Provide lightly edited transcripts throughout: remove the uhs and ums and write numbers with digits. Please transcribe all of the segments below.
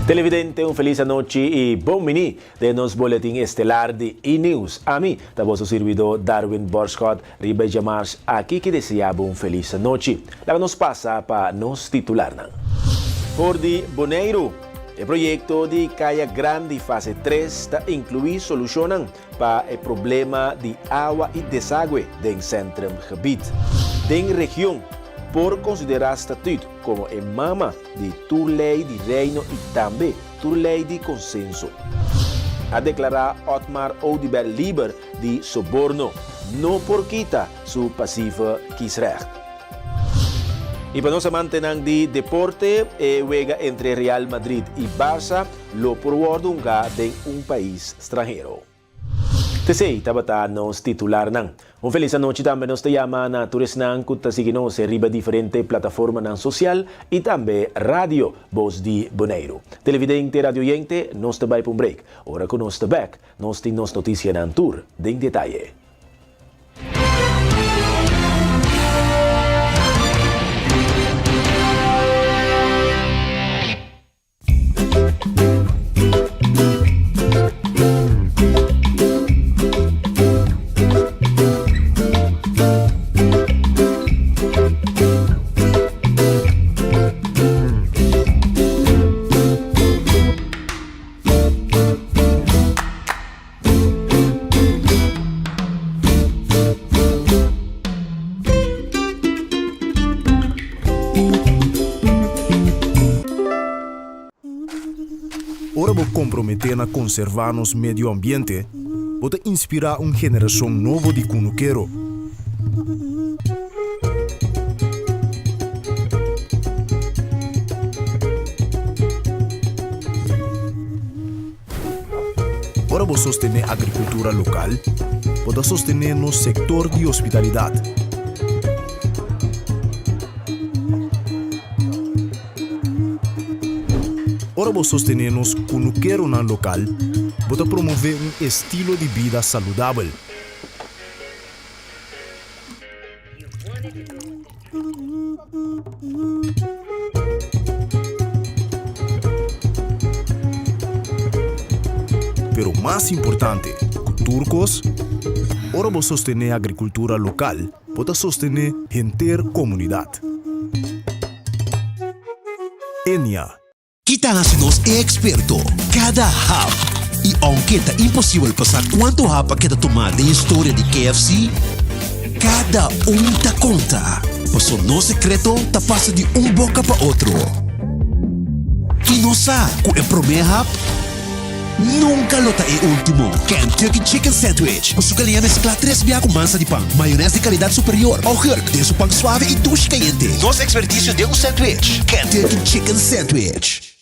Televidente, un felis anochi i bon bini den nos boletin estelar di E-News. Ami ta boso sirbidó Darwin Borschot riba e djamars aki ki desea bo un felis anochi. Laga nos pasa pa nos titularnan. For di Boneiru, e proyekto di Kaya Grandi fase tres ta inkluí solushonnan pa e problema di awa i desagwe den Centrumgebied. Den region por konsiderá Statuut komo e mama di tur lei di Reino i tambe tur lei di konsenso. A deklará Otmar Oduber liber di soborno. No por kita su pasieve kiesrecht. I pa nos amantenan di deporte, e wega entre Real Madrid i Barça lo por wòrdu hungá den un pais stranhero. T'esei tabata nos titularnan. Un felis anochi tambe nos ta yama na tur esnan ku ta sigui nos riba diferente plataformanan sosial i tambe radio Bos di Boneiru. Televidente, radioyente, nos ta bai pa un break. Ora ku nos ta bèk, nos tin nos notisianan tur den detaye. Ora bo komprometé na konservá nos medio ambiente, bo ta inspirá un generashon nobo di kunukero. Ora bo sostené agrikultura lokal, bo ta sostené nos sektor di hospitalidat. Ora bo sostené nos kunukeronan lokal, bo ta promové un estilo di bida saludabel. Pero mas importante ku tur kos, ora bo sostené agrikultura lokal, bo ta sostené henter komunidat. Enia. Ki ta hasi nos e eksperto? Kada hap! I ounke ta imposibel pa sa kuantu hap a keda tumá den historia di KFC, kada un ta konta, paso nos sekreto ta pasa di un boka pa otro. I nos sa ku e promé hap nunka lo ta e último. Kentucky Chicken Sandwich ku su galiña mesklá tres bia ku mansa di pan, mayonès di kalidat superior, augurk den su pan suave i dushi kayente. Nos ekspertisio den un sandwich, Kentucky Chicken Sandwich.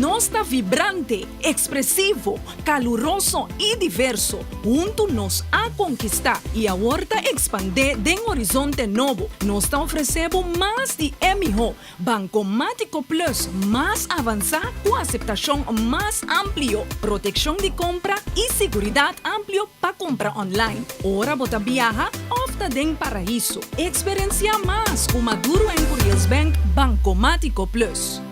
Nos ta vibrante, ekspresivo, kaluroso i diverso. Huntu nos a konkistá i awor ta ekspandé den horizonte nobo. Nos ta ofresé bo mas di e mihó. Bankomátiko Plus mas avansá ku aseptashon mas amplio, protekshon di kompra i siguridat amplio pa kumpra online ora bo ta biaha òf ta den paraiso. Eksperensiá mas ku Maduro en Curiels Bank Bankomátiko Plus.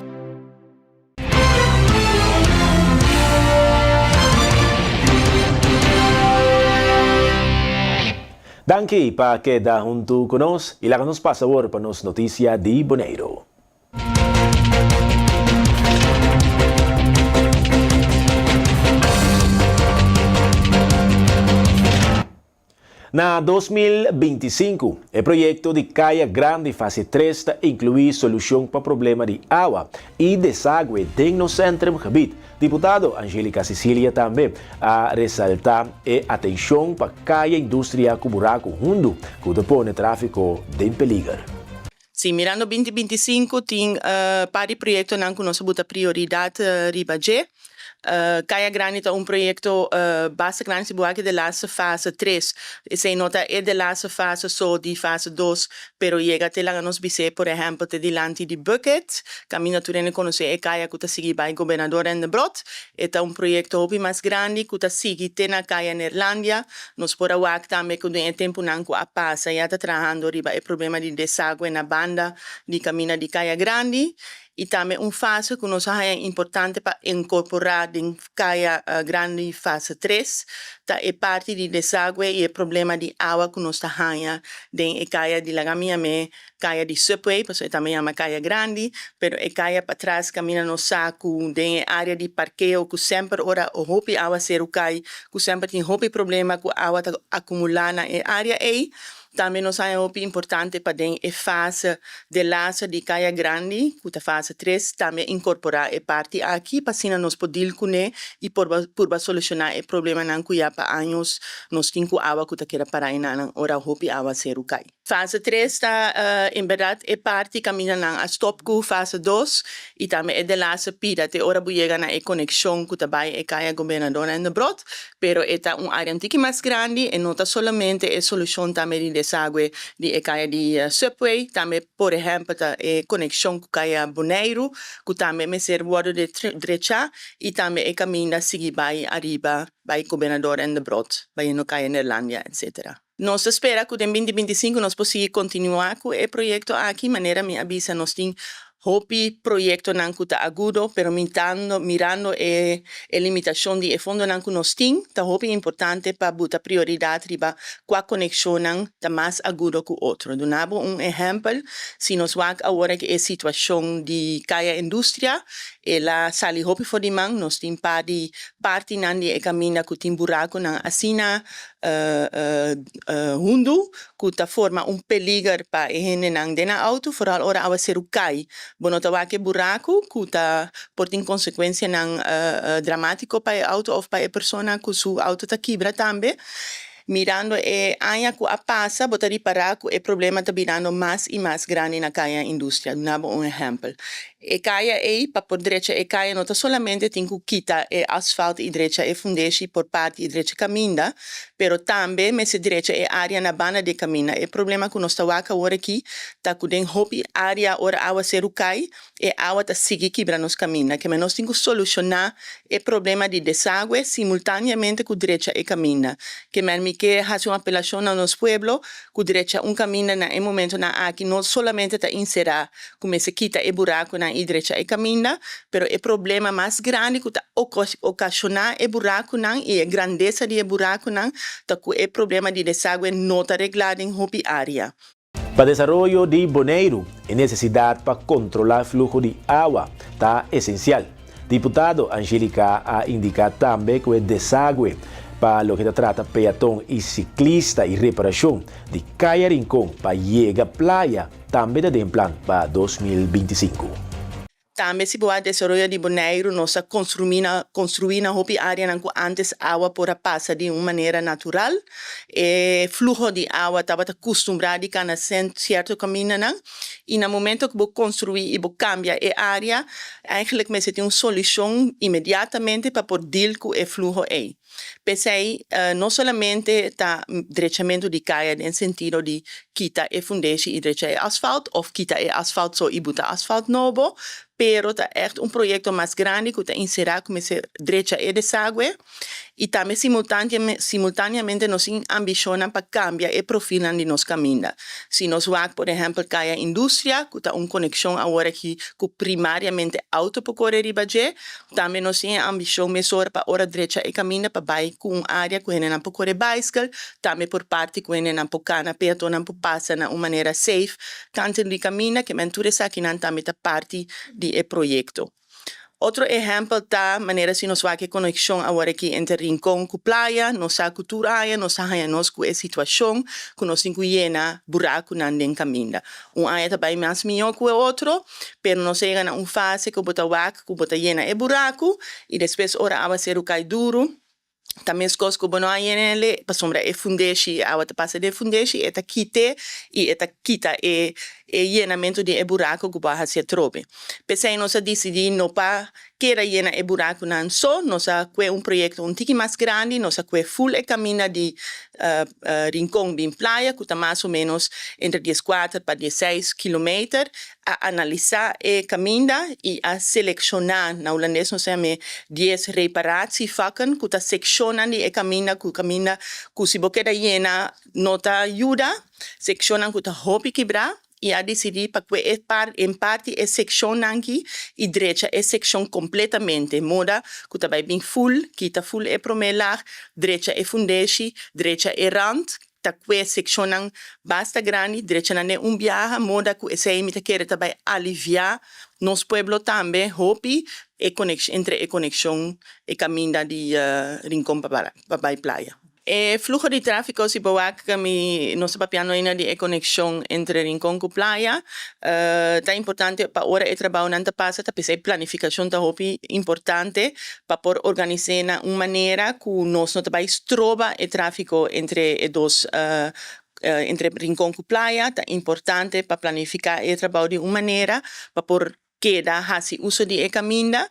Danki pa keda huntu ku nos i laga nos pasa awor pa nos notisia di Boneiru. Na 2025, e proyekto di Kaya Grandi fase tres ta inkluí solushon pa problema di awa i desagwe den nos Centrumgebied. Diputado Anjelica Cecilia tambe a resaltá e atenshon pa Kaya Industria ku buraku hundu ku ta pone tráfiko den peliger. Sí, mirando 2025 tin par di proyektonan ku nos a buta prioridat riba dje. Kaya Grandi ta un proyekto basta grandi, si bo wak e de laatste fase tres, esei no ta e de laatste fase so di fase dos, pero yega te laga nos bis'é por ehèmpel te dilanti di Bucket, kaminda tur hende konosé e kaya ku ta sigui bai Gobernador Rendebrot. E ta un proyekto hopi mas grandi ku ta sigui te na Kaya Neerlandia. Nos por a wak tambe ku den e tempunan ku a pasa ya ta trahando riba e problema di desagwe na banda di kaminda di Kaya Grandi. I tambe un fase ku nos a haña importante pa inkorporá den Kaya Grandi fase tres ta e parti di desagüe i e problema di awa ku nos ta haña den e kaya di laga mi yam'é kaya di Subway pasobra e tambe yama Kaya Grandi pero e kaya patras kaminda nos sa ku den e área di parkeo ku semper ora hopi awaseru kai ku semper tin hopi problema ku awa ta akumulá na e área ei. Tambe nos haña hopi importante pa den e fase de laatste di Kaya Grandi, ku ta fase tres, tambe inkorporá e parti aki pa asina nos por dil kuné i por purba solushoná e problemanan ku ya pa años nos tin ku awa ku ta keda pará enanan ora hopi awaseru kai. Fase tres ta en bèrdat e parti kaminda nan a stòp ku fase dos i tambe e de laatste pida te ora bo yega na e konekshon ku ta bai e Kaya Gobernador en de Brot. Pero e ta un área un tiki mas grandi, e no ta solamente e solushon tambe di desagüe di e kaya di Subway, tambe por ehèmpel ta e konekshon ku kaya Boneiru ku tambe mester wòrdu drechá i tambe e kaminda sigui bai ariba bai Gobernador en de Brot, bayendo kaya Neerlandia etcetera. Nos ta spera ku den 2025 nos por sigui kontinuá ku e proyekto aki, manera mi a bisa nos tin Hopi proyektonan ku ta agudo, pero mitando, mirando e e limitashon di e fondonan ku nos tin, ta hopi importante pa buta prioridat riba kua konekshonnan ta mas agudo ku otro. Duna bo un ehèmpel, si nos wak awor aki e situashon di Kaya Industria, el a sali hopi for di man, nos tin par di partinan di e kaminda ku tin burakunan asina hundu ku ta forma un peliger pa e hendenan den nan outo, foral ora awaseru kai. Bo no ta wak e buraku ku ta por tin konsekuensianan dramátiko pa e outo òf pa e persona ku su outo ta kibra tambe. Mirando e aña ku a pasa bo ta ripará ku e problema ta birando mas i mas grandi na Kaya Industria. Duna bo un ehèmpel. E kaya ei, pa por drecha e kaya no ta solamente tin ku kita e asfalt i drecha e fundeshi por parti i drecha kaminda, pero tambe mester drecha e área na banda di e kaminda. E problema ku nos ta wak awor aki ta ku den hopi área ora awaseru kai, e awa ta sigui kibra nos kaminda. Keme nos tin ku solushoná e problema di desagüe simultáneamente ku drecha e kaminda. Kemen mi ke hasi un apelashon na nos pueblo ku drecha un kaminda na e momentonan aki no solamente ta inserá ku mester kita e burakunan i drecha e kaminda, pero e problema mas grandi ku ta okashoná e burakunan i e grandesa di e burakunan ta ku e problema di desagüe no ta reglá den hopi área. Pa desaroyo di Boneiru, e nesesidat pa kontrolá fluho di awa ta esensial. Diputado Angelica a indiká tambe ku e desagüe pa loke ta trata peaton i siklista i reparashon di Kaya Rincon pa yega playa tambe ta den plan pa 2025. Tambe si bo a desaroyo di Boneiru nos a konstrumí na konstruí na hopi áreanan ku ántes awa por a pasa di un manera natural. E fluho di awa tabata kustumbrá di kana sierto kamindanan i na momento ku bo konstruí i bo kambia e área eigentlik mester tin un solushon inmediatamente pa por deal ku e fluho ei. P'esei no solamente ta drechamentu di kaya den sentido di kita e fundeshi i drecha e asfalt òf kita e asfalt so i buta asfalt nobo, pero ta ègt un proyekto mas grandi ku ta inserá ku mester drecha e desagüe i tambe simultáneamente nos tin ambishonnan pa kambia e profilnan di nos kaminda. Si nos wak por ehèmpel Kaya Industria ku ta un konekshon awor aki ku primariamente outo por kore riba dje, Tambe nos tin e ambishon mesora pa ora drecha e kaminda pa bai ku un área ku hendenan por kore baiskel, tambe por parti ku hendenan por kana, peatonnan por pasa na un manera safe kantu di kaminda, ke men tur esakinan tambe ta parti di e proyekto. Otro ehèmpel ta manera si nos wak e konekshon aworakí entre Rincon ku Playa, nos sa ku tur aña nos ta haña nos ku e situashon ku nos tin ku yena burakunan den kaminda. Un aña ta bai mas mihó ku e otro, Pero nos a yega na un fase ku bo ta wak ku bo ta yena e buraku i despues ora awaseru kai duru ta meskos ku bo no a yena el pasobra e fundeshi e awa ta pasa den e fundeshi e ta kit'é i e ta kita e e yenamentu di e buraku ku bo a hasi atrobe. P'esei nos a disidí no pa keda yena e burakunan so, nos a kue un proyekto un tiki mas grandi, nos a kue ful e kaminda di Rincon bin Playa ku ta mas o ménos entre dieskuater pa diesseis kilometer, a analisá e kaminda i a selekshoná, na hulandes nos ta yam'é dies reparatievakken, ku ta sekshonnan di e kaminda ku kaminda ku si bo keda yena no ta yuda, sekshonnan ku ta hopi kibrá. i a disidí pa kue e par en parti e sekshonnan ki i drecha e sekshon kompletamente, moda ku ta bai bin ful, kita ful e promé lag, drecha e fundeshi, drecha e rand, ta kue sekshonnan basta grandi, drecha nan den un biaha, moda ku esei mi ta kere ta bai aliviá nos pueblo tambe hopi e konekshon entre e konekshon e kaminda di Rincon pa pa bai playa. E fluho di tráfiko si bo wak mi nos ta papiando ainda di e konekshon entre Rincon ku playa ta importante pa ora e trabounan ta pasa ta p'esei planifikashon ta hopi importante pa por organis'é na un manera ku nos no ta bai stroba e tráfiko entre e dos entre Rincon ku Playa. Ta importante pa planifiká e trabou di un manera pa por keda hasi uso di e kaminda,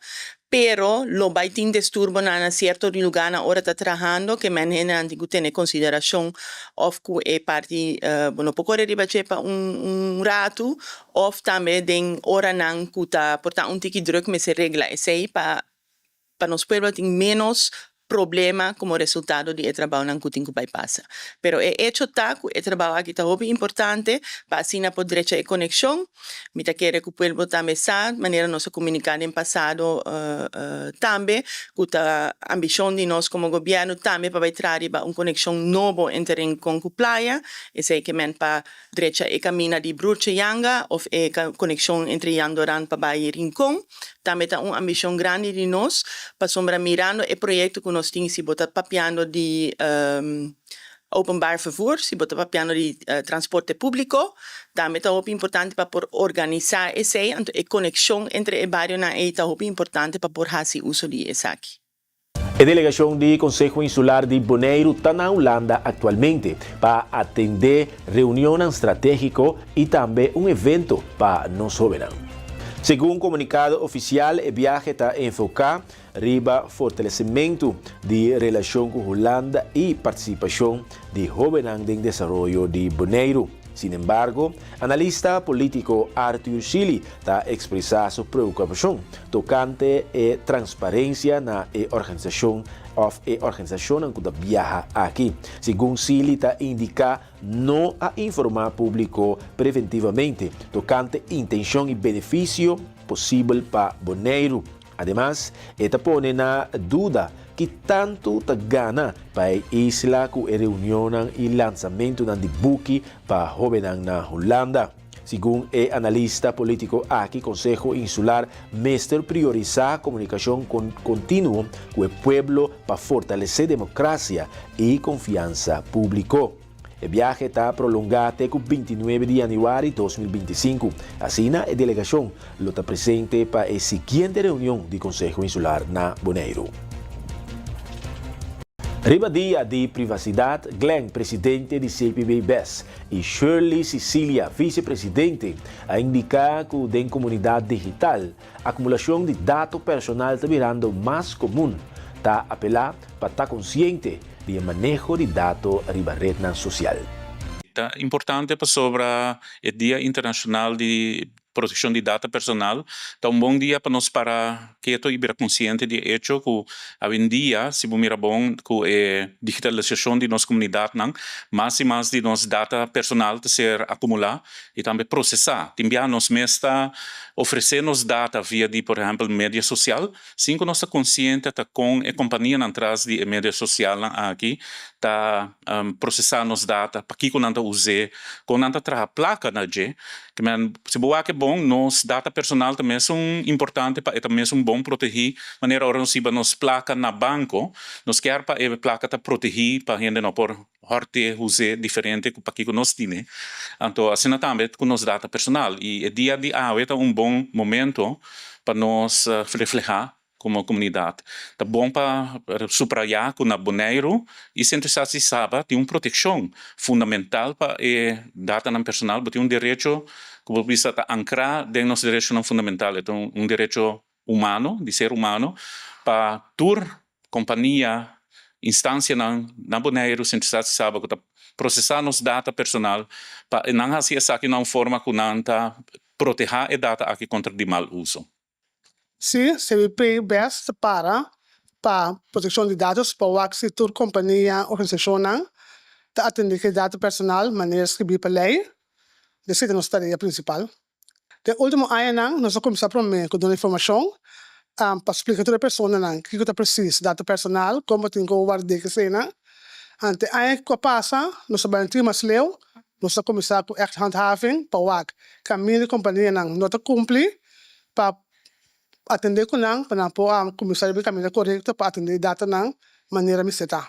pero lo bai tin desturbonan na sierto lugánan ora ta trahando ke men hendenan tin ku tene konsiderashon òf ku e parti bo no por kore riba dje pa un un ratu òf tambe den oranan ku ta por ta un tiki drùk mester regla esei pa pa nos pueblo tin ménos problema komo resultado di e trabounan ku tin ku bai pasa. Pero e echo ta ku e trabou aki ta hopi importante pa asina por drecha e konekshon. Mi ta kere ku pueblo tambe sa, manera nos a komuniká den pasado tambe, ku ta ambishon di nos komo gobièrnu tambe pa bai traha riba un konekshon nobo entre Rincon ku Playa. Esei ke men pa Drecha e camina di Broertje Janga of e conexion entre Jan Doran pa bay Rincon tambe ta un ambicion grandi di nos pasobra mirando e proyecto cu nos tin si bo ta papiando di openbaar vervoer, si bo ta papiando di transporte publico tambe ta hopi importante pa por organisa esey anto e conexion entre e barionan ey ta hopi importante pa por haci uso di esaki. E delegashon di Konseho Insular di Boneiru ta na Hulanda aktualmente pa atendé reunionnan stratégiko i tambe un evento pa nos hóbennan. Segun komunikado ofisial e biahe ta enfoká riba fortalesimentu di relashon ku Hulanda i partisipashon di hóbennan den desaroyo di Boneiru. Sinembargo, analista polítiko Arthur Shilly ta ekspresá su preokupashon tokante e transparensia na e organisashon òf e organisashonnan ku ta biaha aki. Segun Shilly ta indiká, no a informá públiko preventivamente tokante intenshon i benefisio posibel pa Boneiru. Ademas, e ta pone na duda ki tantu ta gana pa e isla ku e reunionnan i lansamentunan di buki pa hóbennan na Hulanda. Segun e analista polítiko aki, Konseho Insular mester priorisá komunikashon kontinuo ku e pueblo pa fortalesé demokrasia i konfiansa públiko. E biahe ta prolongá te ku 29 di yanüari 2025. Asina e delegashon lo ta presente pa e siguiente reunion di Konseho Insular na Boneiru. Riba Dia di Privasidat, Glenn, presidente di CPB bes, i Shirley Cicilia, visepresidente, a indiká ku den komunidat digital, akumulashon di dato personal ta birando mas komun. Ta apelá pa ta konsiente di e maneho di dato riba retnan sosial. Ta importante pasobra e Dia Internashonal di Protekshon di Data Personal ta un bon dia pa nos para keto i bira konsiente di e echo ku awendia si bo mira bon ku e digitalisashon di nos komunidatnan mas i mas di nos data personal ta ser akumulá i tambe prosesá. Tin biaha nos mes ta ofresé nos data via di por ehèmpel media sosial Sin ku nos ta konsiente ta kon e kompanianan tras di e media sosialnan aki ta prosesá nos data, pakiko nan ta us'é, kon nan ta traha plaka na dje. Ke men, si bo wak e bon, nos data personal ta mesun importante pa e ta mesun bon protegí, manera ora nos hiba nos plaka na banko, nos kier pa e plaka ta protegí pa hende no por hòrt'é, us'é diferente ku pakiko nos tine. Anto asina tambe ku nos data personal. I e dia di awe ta un bon momento pa nos reflehá komo komunidat. Ta bon pa suprayá ku na Boneiru i Sint Eustatius i Saba tin un protekshon fundamental pa e datanan personal. Bo tin un derecho ku bo bisa ta ankrá den nos derechonan fundamental. E ta un derecho humano, di ser humano, pa tur kompania, instansianan na Boneiru, Sint Eustatius i Saba ku ta prosesá nos data personal pa nan hasi esaki na un forma ku nan ta protehá e data aki kontra di mal uso. Sí, CBP bes ta para pa protekshon di datos pa wak si tur kompania, organisashonnan ta atendé ku e data personal manera skribí pa lei. Esei ta nos tarea prinsipal. Den último añanan nos a kuminsá promé ku duna informashon pa splika tur e personanan kiko ta presis dato personal, kon bo tin ku ward'é eseinan. Ante aña ku a pasa nos a bai un tiki mas leu, nos a kuminsá ku ègt handhaving pa wak kaminda di kompanianan no ta kumpli pa atendé ku nan pa nan por kuminsá riba e kaminda korekto pa atendé e datonan manera mester ta.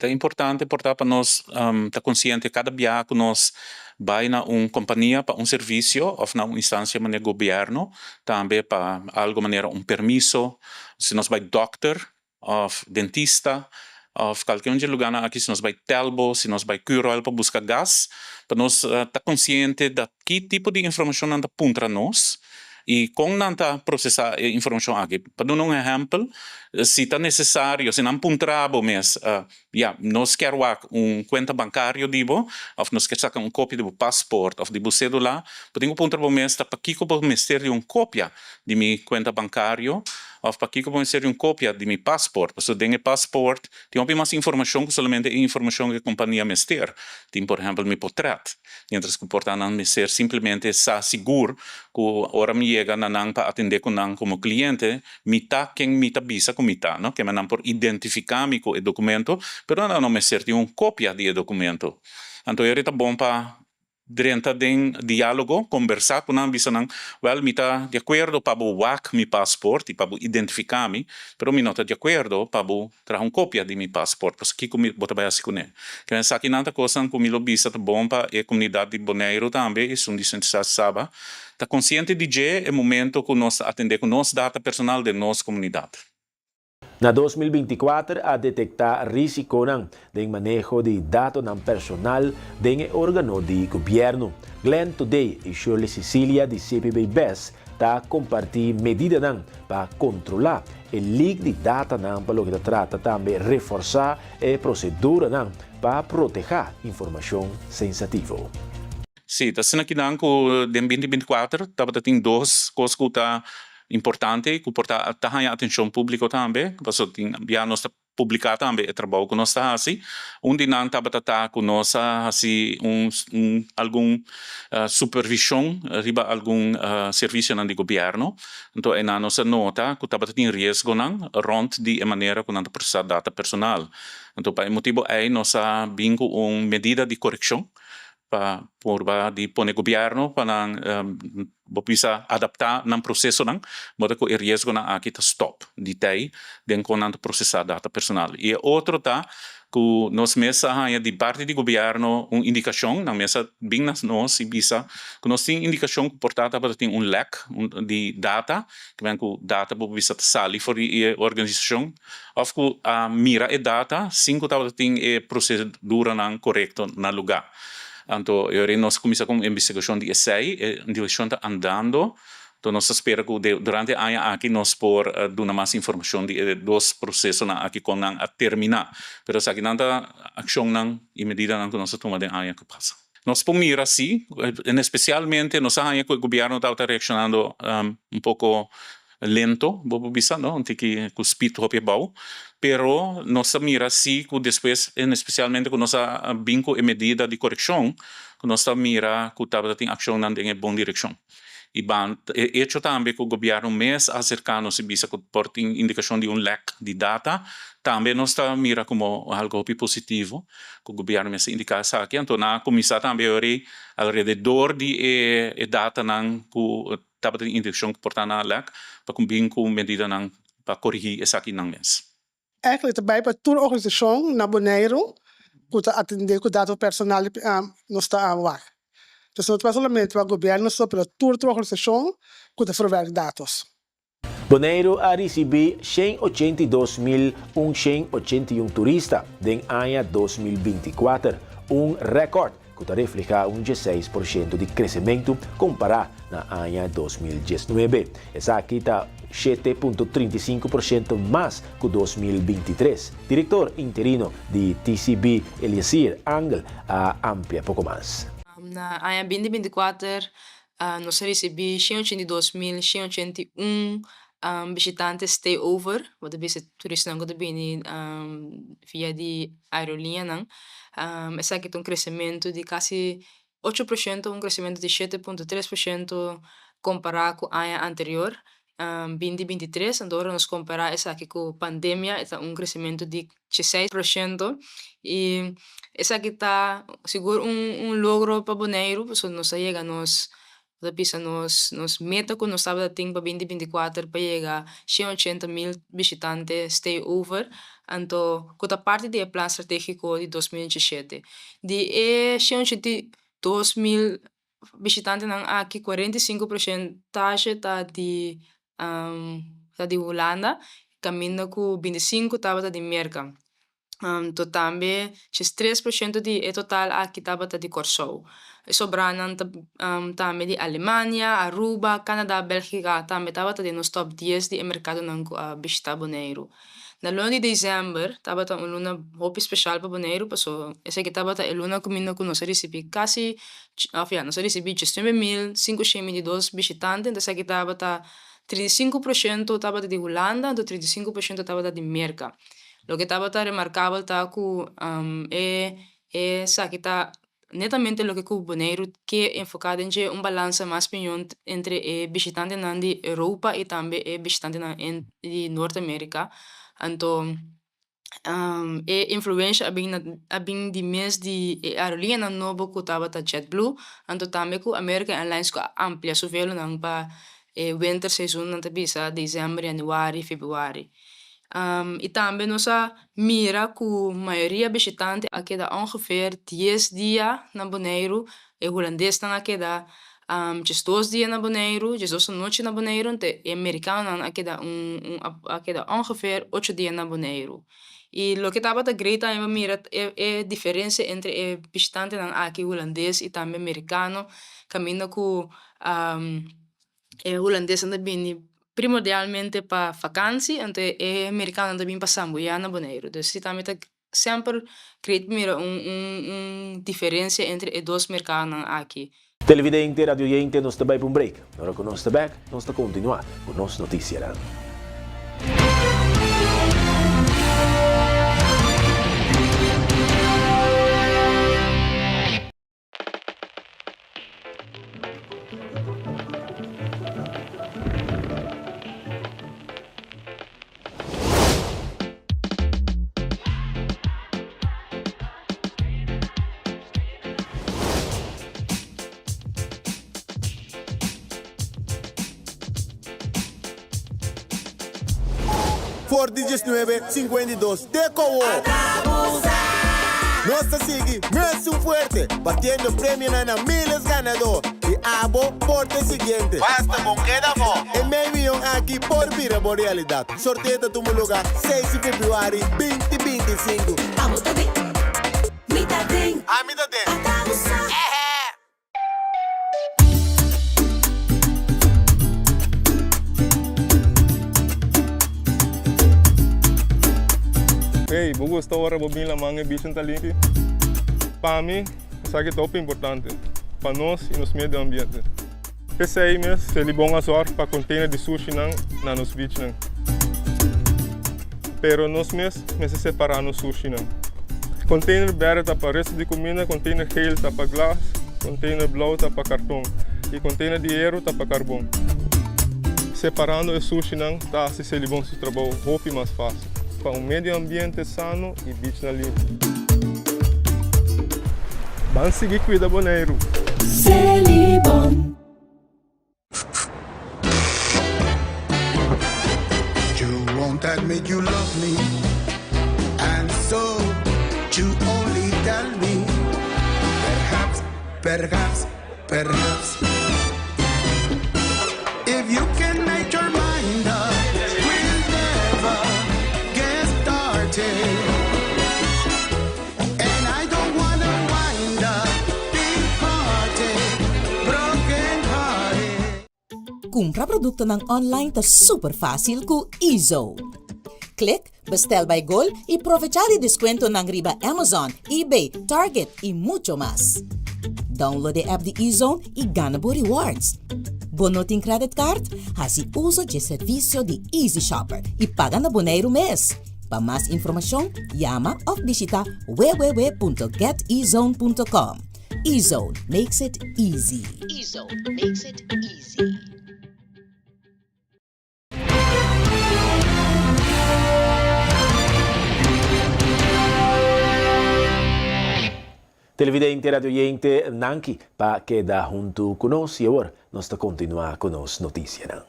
Ta importante por ta pa nos ta konsiente kada biaha ku nos bai na un kompania pa un servisio òf na un instansia manera gobièrnu, tambe pa algu manera un permiso, si nos bai dòkter òf dentista òf kalke un dje lugánan aki, si nos bai Telbo, si nos bai Curoil pa buska gas, pa nos ta konsiente dat ki tipo di informashon nan ta puntra nos i kon nan ta prosesá e informashon aki. Pa duna un ehèmpel, si ta nesesario, si nan puntra bo mes, ya, nos kier wak un kuenta bankario di bo, òf nos kier saka un kopia di bo pasport òf di bo sedula, bo tin ku puntra bo mes ta pakiko bo mester di un kopia di mi kuenta bankario òf pakiko bo mester di un kopia di mi pasport, pasobra den e pasport tin hopi mas informashon ku solamente e informashon ku e kompania mester. Tin por ehèmpel mi potrèt. Mientras cu por ta nan mester simplemente sa sigur cu ora mi yega na nan pa atende cu nan como cliente, mi ta ken mi ta bisa cu mi ta, no? Kema nan por identifica mi cu e documento, pero nan no mester tin un copia di e documento. Anto eri ta bon pa drenta den dialogo, combersa cu nan, bisa nan, wel mi ta di acuerdo pa bo wak mi paspoort y pa bo identifica mi, pero mi no ta di acuerdo pa bo Traha un kopia di mi pasport, pasobra kiko mi bo ta bai hasi kuné? Ke esakinan ta kosnan ku mi lo bisa ta bon pa e komunidat di Boneiru tambe i esun di Sint Eustatius Saba ta konsiente di dje e momento ku nos ta atendé ku nos data personal den nos komunidat. Na 2024 a detektá risikonan den maneho di datonan personal den e organo di gobièrnu. Glenn Thodey i Shirley Cicilia di CPB bes ta kompartí medidanan pa kontrolá e leak di datanan pa loke ta trata tambe reforsá e proseduranan pa protehá informashon sensativo. Sí, ta asina kinan ku den 2024 tabata tin dos kos ku ta importante i ku por ta ta haña atenshon públiko tambe, pasobra tin bia nos ta publiká tambe e trabou ku nos ta hasi. Un di nan tabata ta ku nos a hasi un algun supervishon riba algun servisionan di gobièrnu. Anto einan nos a nota ku tabata tin riesgonan rònt di e manera ku nan ta prosesá data personal. Anto pa e motibu ei nos a bin ku un medida di korekshon pa purba di pone gobièrnu pa nan bo bisa adaptá nan prosesonan moda ku e riesgonan aki ta stòp di tei den kon nan ta prosesá data personal. I e otro ta ku nos mes a haña di parti di gobièrnu un indikashon, nan mes a bin na nos i bisa ku nos tin indikashon ku por ta tabata tin un lèk di data, ke men ku data bo bisa ta sali for di e organisashon Of ku a mira e data sin ku tabata tin e proseduranan korekto na lugá. Anto e ora nos a kuminsá ku un investigashon di esei, e investigashon ta andando, anto nos ta spera ku durante e aña aki nos por duna mas informashon di e dos prosesonan aki kon nan a terminá. Pero esakinan ta akshonnan i medidanan ku nos a tuma den aña ku pasa. Nos por mira si, en espesialmente nos a haña ku e gobièrnu tabata reakshonando un poko lento, bo por bisa, no, un tiki ku speed hopi abou, pero nos a mira si ku despues, en espesialmente ku nos a bin ku e medida di korekshon, ku nos ta mira ku tabata tin akshonnan den e bon direkshon. I ban e echo tambe ku gobièrnu mes a aserká nos i bisa ku por tin indikashon di un lèk di data, tambe nos ta mira komo algu hopi positivo ku gobièrnu mes a indiká esaki. Anto nan a kuminsá tambe ori alrededor di e datanan ku Tabata tin intenshon ku por ta na lèk pa ku bin ku medidanan pa korigí esakinan mes. Eigenlijk ta bai pa tur organisashon na Boneiru ku ta atendé ku dato personal nos ta wak. Dus no ta bai solamente pa gobièrnu so pero tur tur organisashon ku ta verwerk datos. Boneiru a risibí 182.181 turista den aña 2024, un rèkòrt ku ta reflehá un 16% di kresementu kompará na aña 2019. Esaki ta 7.35% mas ku 2023. Direktor interino di TCB, Eliasir Angel, a amplia poko mas. Na aña 2024 nos a risibí 182.181 bishitante stay over, bo ta bisa turistanan ku ta bini via di aeroliñanan. Esaki ta un kresementu di kasi. 8%, un kresementu di 7.3% kompará ku aña anterior, 2023. Anto ora nos kompará esaki ku pandemia e ta un kresementu di 16% i esaki ta sigur un un logro pa Boneiru pasobra nos a yega nos ta bisa nos nos meta ku nos tabata tin pa 2024 pa yega 180.000 bishitante stay over anto ku ta parti di e plan strategiko di 2017. Di e 182.000 bishitantenan aki 45 porshentahe ta di ta di Hulanda kaminda ku 25 tabata di Merka. Anto tambe 13% di e total aki tabata di Kòrsou. E sobranan ta tambe di Alemania, Aruba, Canada, Bèlgika tambe tabata den nos tòp 10 di e merkadonan ku a bishitá Boneiru. Na luna di desèmber tabata un luna hopi speshal pa Boneiru pasobra esaki tabata e luna kuminda ku nos a risibí kasi òf ya nos a risibí 19.522 bishitante entonces esaki tabata 35% tabata di Hulanda anto 35% tabata di Merka. Loke tabata remarkabel ta ku e esaki ta netamente loke ku Boneiru ke enfoká den dje, un balansa mas piñon entre e bishitantenan di Europa i tambe e bishitantenan di Nort Amerika. Anto e influensha a bin a bin di mes di e aerolinianan nobo ku tabata JetBlue, anto tambe ku American Airlines ku a amplia su velonan pa e winter seizoen nan ta bisa desèmber, yanüari, febrüari. I tambe nos a mira ku mayoria bishitante a keda ongeveer 10 dia na Boneiru. E hulandesnan a keda 12 dia na Boneiru, 12 anochi na Boneiru, anto e merikanonan a keda un un a keda ongeveer 8 dia na Boneiru. I loke tabata great tambe pa mira e e diferensia entre e bishitantenan aki hulandes i tambe merikano kaminda ku E hulandesnan ta bini primordialmente pa vakansi, anto e merikanonan ta bini pa sambuyá na Boneiru. Dus si tambe ta semper great pa mira un un diferensia entre e dos merkadonan aki. Televidente, radioyente, nos ta bai pa un break. Ora ku nos ta bek, nos ta kontinuá ku nos notisianan. For di 19 52 te kowo. Nos ta sigui mesun fuerte, batiendo premionan na miles ganadó. I abo por ta e siguiente. Basta bon keda afó. E mei miyon aki por bira bo realidat. Sorteo ta tuma luga 6 di februari 2025. Abo ta den, mi ta den. Ami ta den. Ata bo sa. Ehe. Hey, bo gusta ora bo bin laman e bichin ta limpi? Pa mi, esaki ta hopi importante pa nos y nos medio ambiente. P'esei mes, Selibon a zorg pa container di sushinan na nos beachnan. Pero nos mes mester separa nos sushinan. Container berde ta pa resto di cuminda, container geel ta pa glas, container blauw ta pa carton y container di hero ta pa carbon. Separando e sushinan ta haci Selibon su trabou hopi mas facil pa un medio ambiente sano y beachnan limpi. Ban sigui cuida Boneiru! Selibon. You won't admit you love me And so you only tell me Perhaps, perhaps, perhaps If you can make your mind up We'll never get started And I don't wanna wind up Big hearted, broken hearted Kumpra produktonan online ta super fásil ku Ezo. Klik Bestel by Gol i provechá di deskuentonan riba Amazon, eBay, Target i mucho mas. Download e app di Ezone i gana bo rewards. Bo no tin credit card? Hasi uso dje servisio di Easy Shopper i paga na Boneiru mes. Pa mas informashon, yama òf bishita www.getezone.com. E-Zone makes it easy. E-Zone makes it easy. Televidente y radioyente, danki pa keda huntu ku nos y awor nos ta kontinuá ku nos notisianan.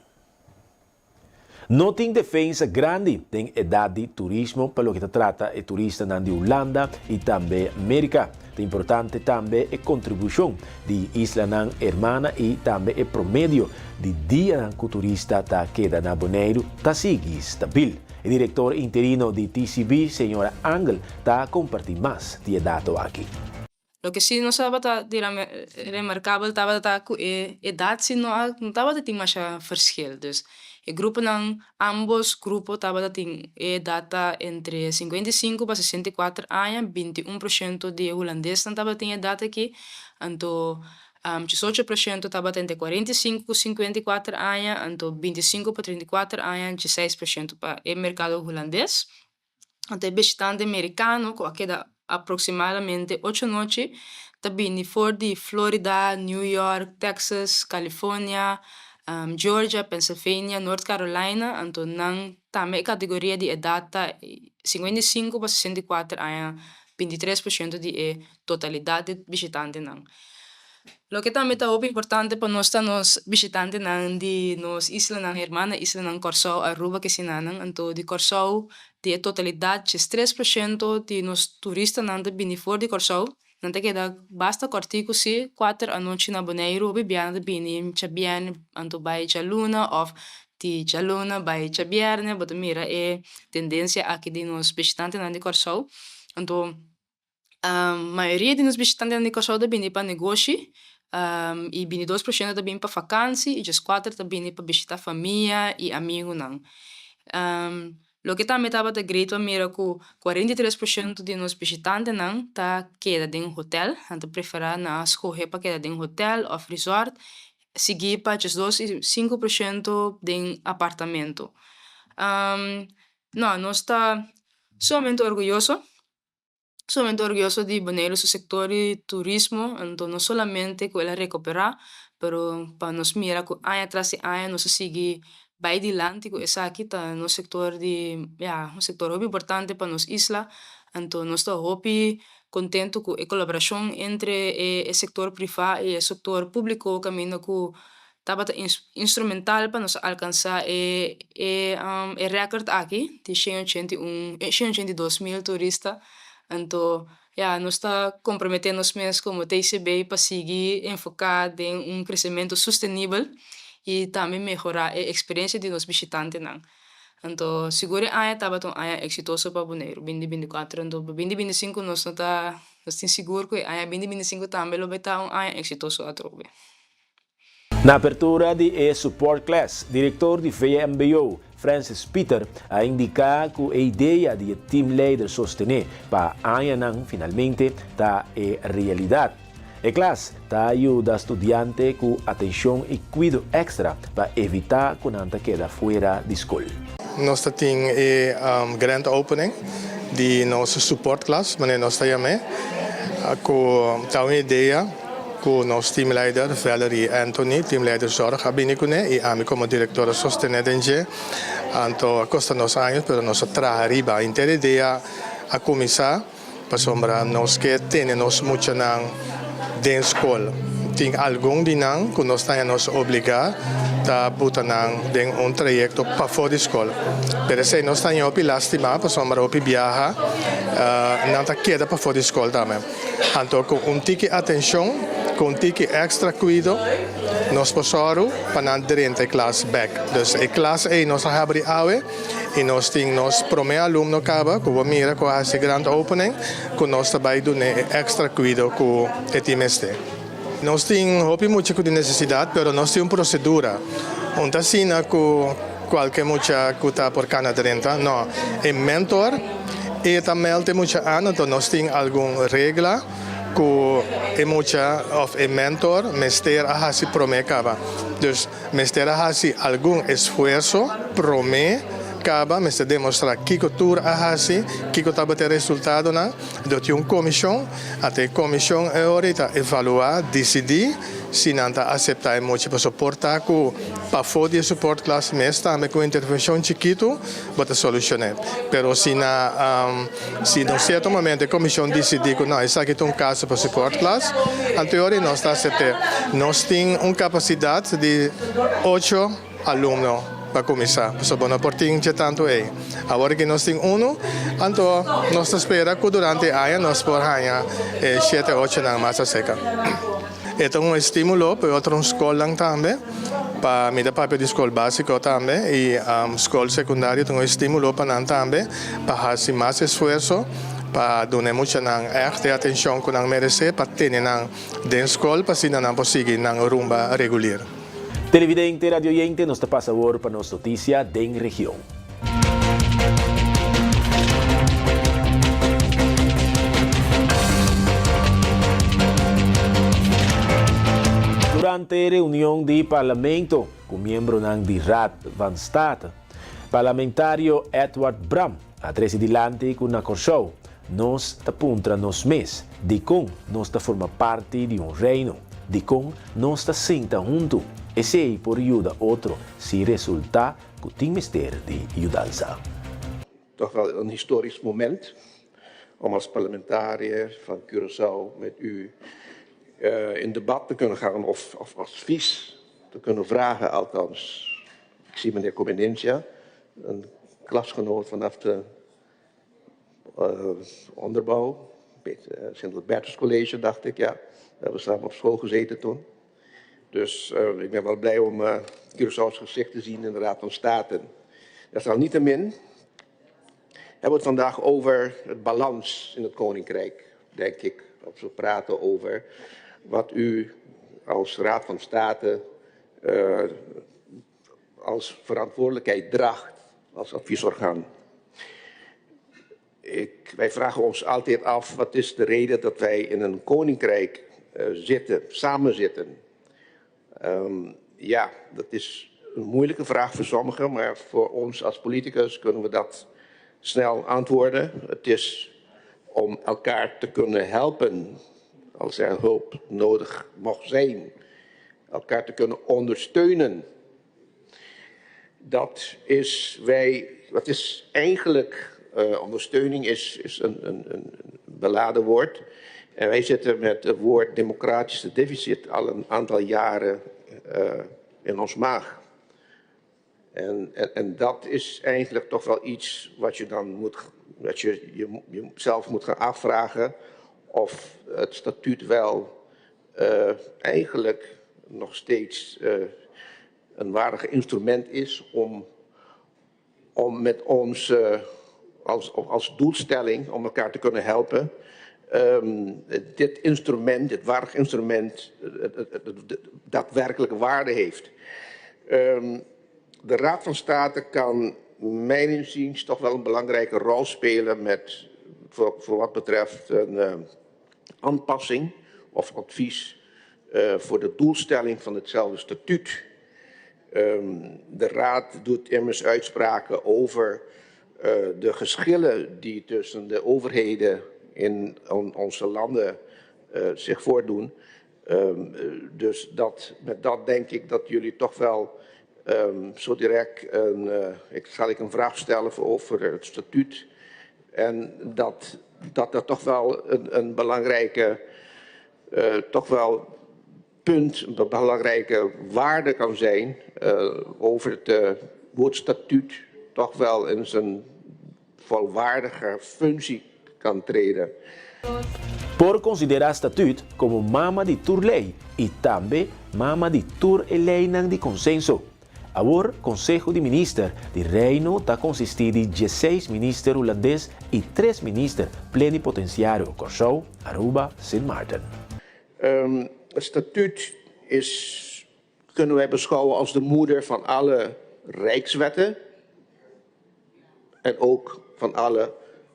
No tin defensa grandi den edat di turismo pa loke ta trata e turistanan di Hulanda y tambe Merca. Ta importante tambe e kontribushon di islanan hermana y tambe e promedio di dianan ku turista ta keda na Boneiru ta sigui stabil. E direktor interino di TCB, señora Angel, ta kompartí mas di e dato aki. Loke si nos tabata di remarkabel tabata ku e edat si no a no tabata tin masha verschil. Dus e gruponan ambos grupo tabata tin e edat ta entre 55 pa 64 aña, 21 porshento di e hulandesnan tabata tin e edat aki, anto 18 porshento tabata entre 45 ku 54 aña, anto 25 pa 34 aña, 16 porshento pa e merkado hulandes. Anto e bishitante merikano ku a keda aproksimadamente ocho nochi ta bini for di Florida, New York, Texas, California, Georgia, Pennsylvania, North Carolina. Anto nan tambe e kategoria di edat ta 55 pa 64 aña, 23 por shento di e totalidat di bishitantenan. Loke tambe ta hopi importante pa nos ta nos bishitantenan di nos islanan hermana, islanan Kòrsou, Aruba kesinanan. Anto di Kòrsou di e totalidat djes tres por shento di nos turistanan ta bini for di Kòrsou. Nan ta keda basta kòrtiku si, kuater anochi na Boneiru. Hopi biaha nan ta bini djabièrnè anto bai djaluna òf di djaluna bai djabièrnè. Bo ta mira e tendensia aki di nos bishitantenan di Kòrsou. Anto Mayoria di nos bishitantenan di Kòrsou ta bini pa negoshi i 22 porshento ta bini pa fakansi i djes kuater ta bini pa bishita famia i amigunan. Loke tambe tabata great pa mira ku 43 porshento di nos bishitantenan ta keda den hotel, nan ta preferá nan a skohe pa keda den hotel òf resort sigui pa djes dos i sinku porshento den apartamento. No, nos ta sumamente orguyoso. Sumamente orguyoso di Boneiru su sector di turismo, anto no solamente cu el a recupera, pero pa nos mira cu aña tras di aña nos a sigui bay dilanti cu esaki ta nos sector di, ya, un sector hopi importante pa nos isla, anto nos ta hopi contento cu e colaboracion entre e sector priva y e sector publico caminda cu tabata instrumental pa nos alcansa e e record aki di 181 182 mil turista. Anto ya nos ta compromete nos mes como TCB pa sigui enfoca den un crecemento sostenibel y tambe mehora e experiencia di nos bishitantenan. Anto sigur e aña tabata un aña exitoso pa Boneiru, 2024, anto pa 2025 nos no ta nos tin sigur cu e aña 2025 tambe lo bay ta un aña exitoso atrobe. Na apertura di e support class, direktor di VMBO, Francis Pieter, a indiká ku e idea di e teamleider sostené pa añanan finalmente ta e realidat. E klas ta yuda studiante ku atenshon i kuido èkstra pa evitá ku nan ta keda fuera di skol. Nos ta tin e grand opening di nos support class, manera nos ta yam'é, ku ta un idea Ku nos teamleider Valerie Anthony, teamleider zorg, a bini kuné i ami komo direktor a sostené den dje. Anto a kosta nos años pero nos a traha riba. Henter e dia a kuminsá pasobra nos ke tene nos muchanan den skol. Tin algun di nan ku nos ta haña nos obligá ta buta nan den un trayekto pafó di skol. Pero esei nos ta haña hopi lástima pasobra hopi biaha nan ta keda pafó di skol tambe. Anto ku un tiki atenshon, ku un tiki èkstra kuido, nos por sòru pa nan drenta e klas bèk. Dus e klas ei nos a habri awe i nos tin nos promé alumno kaba ku bo mira ku a hasi grand opening ku nos ta bai dun'é e èkstra kuido ku e tin mester. Nos tin hopi mucha ku tin nesesidat pero nos tin un prosedura. Un ta asina ku kualke mucha ku ta por kana drenta. No, e mentor e ta mèld e mucha an, anto nos tin algun regla ku e mucha òf e mentor mester a hasi promé kaba. Dus mester a hasi algun esfuerso promé. Kaba mester demostrá kiko tur a hasi, kiko tabata e resultadonan. Dor tin un komishon, anto e komishon e ora ei ta evaluá, disidí si nan ta aseptá e mucha pasobra por ta ku pafó di e supportklas mes tambe ku intervenshon chikitu bo ta solushon'é. Pero si na si na un sierto momento e komishon disidí ku no esaki ta un kaso pa supportklas, anto e ora ei nos ta asept'é. Nos tin un kapasidat di ocho. Alumno pa kuminsá, pasobra bo no por tin dje tantu ei. Awor ki nos tin unu, anto nos ta spera ku durante e aña nos por haña e shete ochonan mas aserka. E ta un estímulo pa e otro skolnan tambe, pa mi ta papia di skol básiko tambe i skol sekundario ta un estímulo pa nan tambe pa hasi mas esfuerso pa duna e muchanan ègt e atenshon ku nan meresé pa tene nan den skol pa asina nan por sigui nan rumba regulir. Televidente, radioyente, nos ta pasa awor pa nos noticia den region. Durante reunion di Parlamento cu miembronan di Raad van State, Parlamentario Edward Bram a trece dilanti cu na Corsou nos ta puntra nos mes dicon nos ta forma parti di un reino, dicon nos ta sinta huntu. Esey por yuda otro si resulta cu tin mester di yudansa. Toch wel een historisch moment om als parlementariër van Curaçao met u in debat te kunnen gaan of, of advies te kunnen vragen althans. Ik zie meneer Comenencia, een klasgenoot vanaf de uh, onderbouw. Sint-Albertus College, dacht ik, ja. We hebben samen op school gezeten toen. Dus uh, ik ben wel blij om uh, Curaçao's gezicht te zien in de Raad van State. Desalniettemin hebben we het vandaag over het balans in het Koninkrijk, denk ik. Als we praten over wat u als Raad van State uh, als verantwoordelijkheid draagt als adviesorgaan. Ik, wij vragen ons altijd af wat is de reden dat wij in een koninkrijk uh, zitten, samen zitten. Um, ja, dat is een moeilijke vraag voor sommigen, maar voor ons als politicus kunnen we dat snel antwoorden. Het is om elkaar te kunnen helpen als er hulp nodig mocht zijn. Elkaar te kunnen ondersteunen. Dat is, wij, dat is eigenlijk, uh, ondersteuning is, is een, een, een beladen woord. En wij zitten met het woord democratische deficit al een aantal jaren uh, in ons maag. En, en, en, dat is eigenlijk toch wel iets wat je dan moet, wat je, je jezelf moet gaan afvragen of het statuut wel uh, eigenlijk nog steeds uh, een waardig instrument is om, om met ons uh, als, als doelstelling om elkaar te kunnen helpen. Um, dit instrument, dit waardig instrument, daadwerkelijke waarde heeft. Um, de Raad van State kan mijn inziens toch wel een belangrijke rol spelen met, voor, voor wat betreft een uh, aanpassing of advies uh, voor de doelstelling van hetzelfde statuut. Um, de Raad doet immers uitspraken over uh, de geschillen die tussen de overheden in on, onze landen uh, zich voordoen. Um, dus dat, met dat denk ik dat jullie toch wel um, zo direct een, uh, ik, zal ik een vraag stellen voor, over het statuut. En dat dat, dat toch wel een, een belangrijke, uh, toch wel punt, een belangrijke waarde kan zijn uh, over het uh, woordstatuut toch wel in zijn volwaardige functie kan treden. Por konsiderá Statuut komo mama di tur lei i tambe mama di tur e leinan di konsenso. Awor Konseho di Minister di Reino ta konsistí di dieseis minister hulandes i tres minister plenipotensiario, Kòrsou, Aruba, Sint Maarten. Het statuut is, kunnen wij beschouwen als de moeder van alle rijkswetten en ook van alle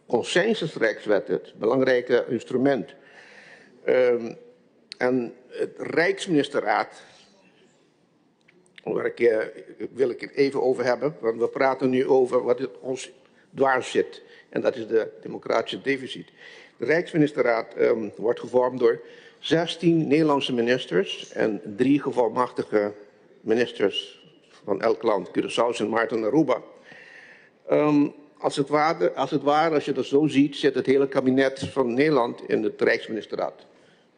consensusrijkswetten, het belangrijke instrument. Um, en het Rijksministerraad Waar ik, wil ik het even over hebben, want we praten nu over wat het ons dwars zit. En dat is de democratische deficit. De Rijksministerraad um, wordt gevormd door 16 Nederlandse ministers en drie gevolmachtige ministers van elk land, Curaçao, Sint Maarten en Aruba. Um, als, het ware, als het ware, als je dat zo ziet, zit het hele kabinet van Nederland in het Rijksministerraad.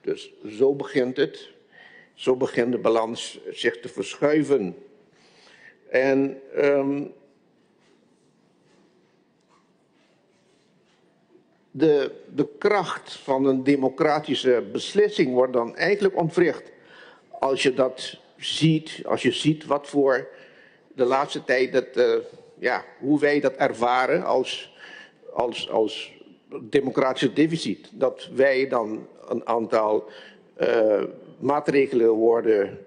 Dus zo begint het. Zo begint de balans zich te verschuiven. En um, de, de kracht van een democratische beslissing wordt dan eigenlijk ontwricht. Als je dat ziet, als je ziet wat voor de laatste tijd, dat, uh, ja, hoe wij dat ervaren als, als, als democratische deficit. Dat wij dan een aantal uh, maatregelen worden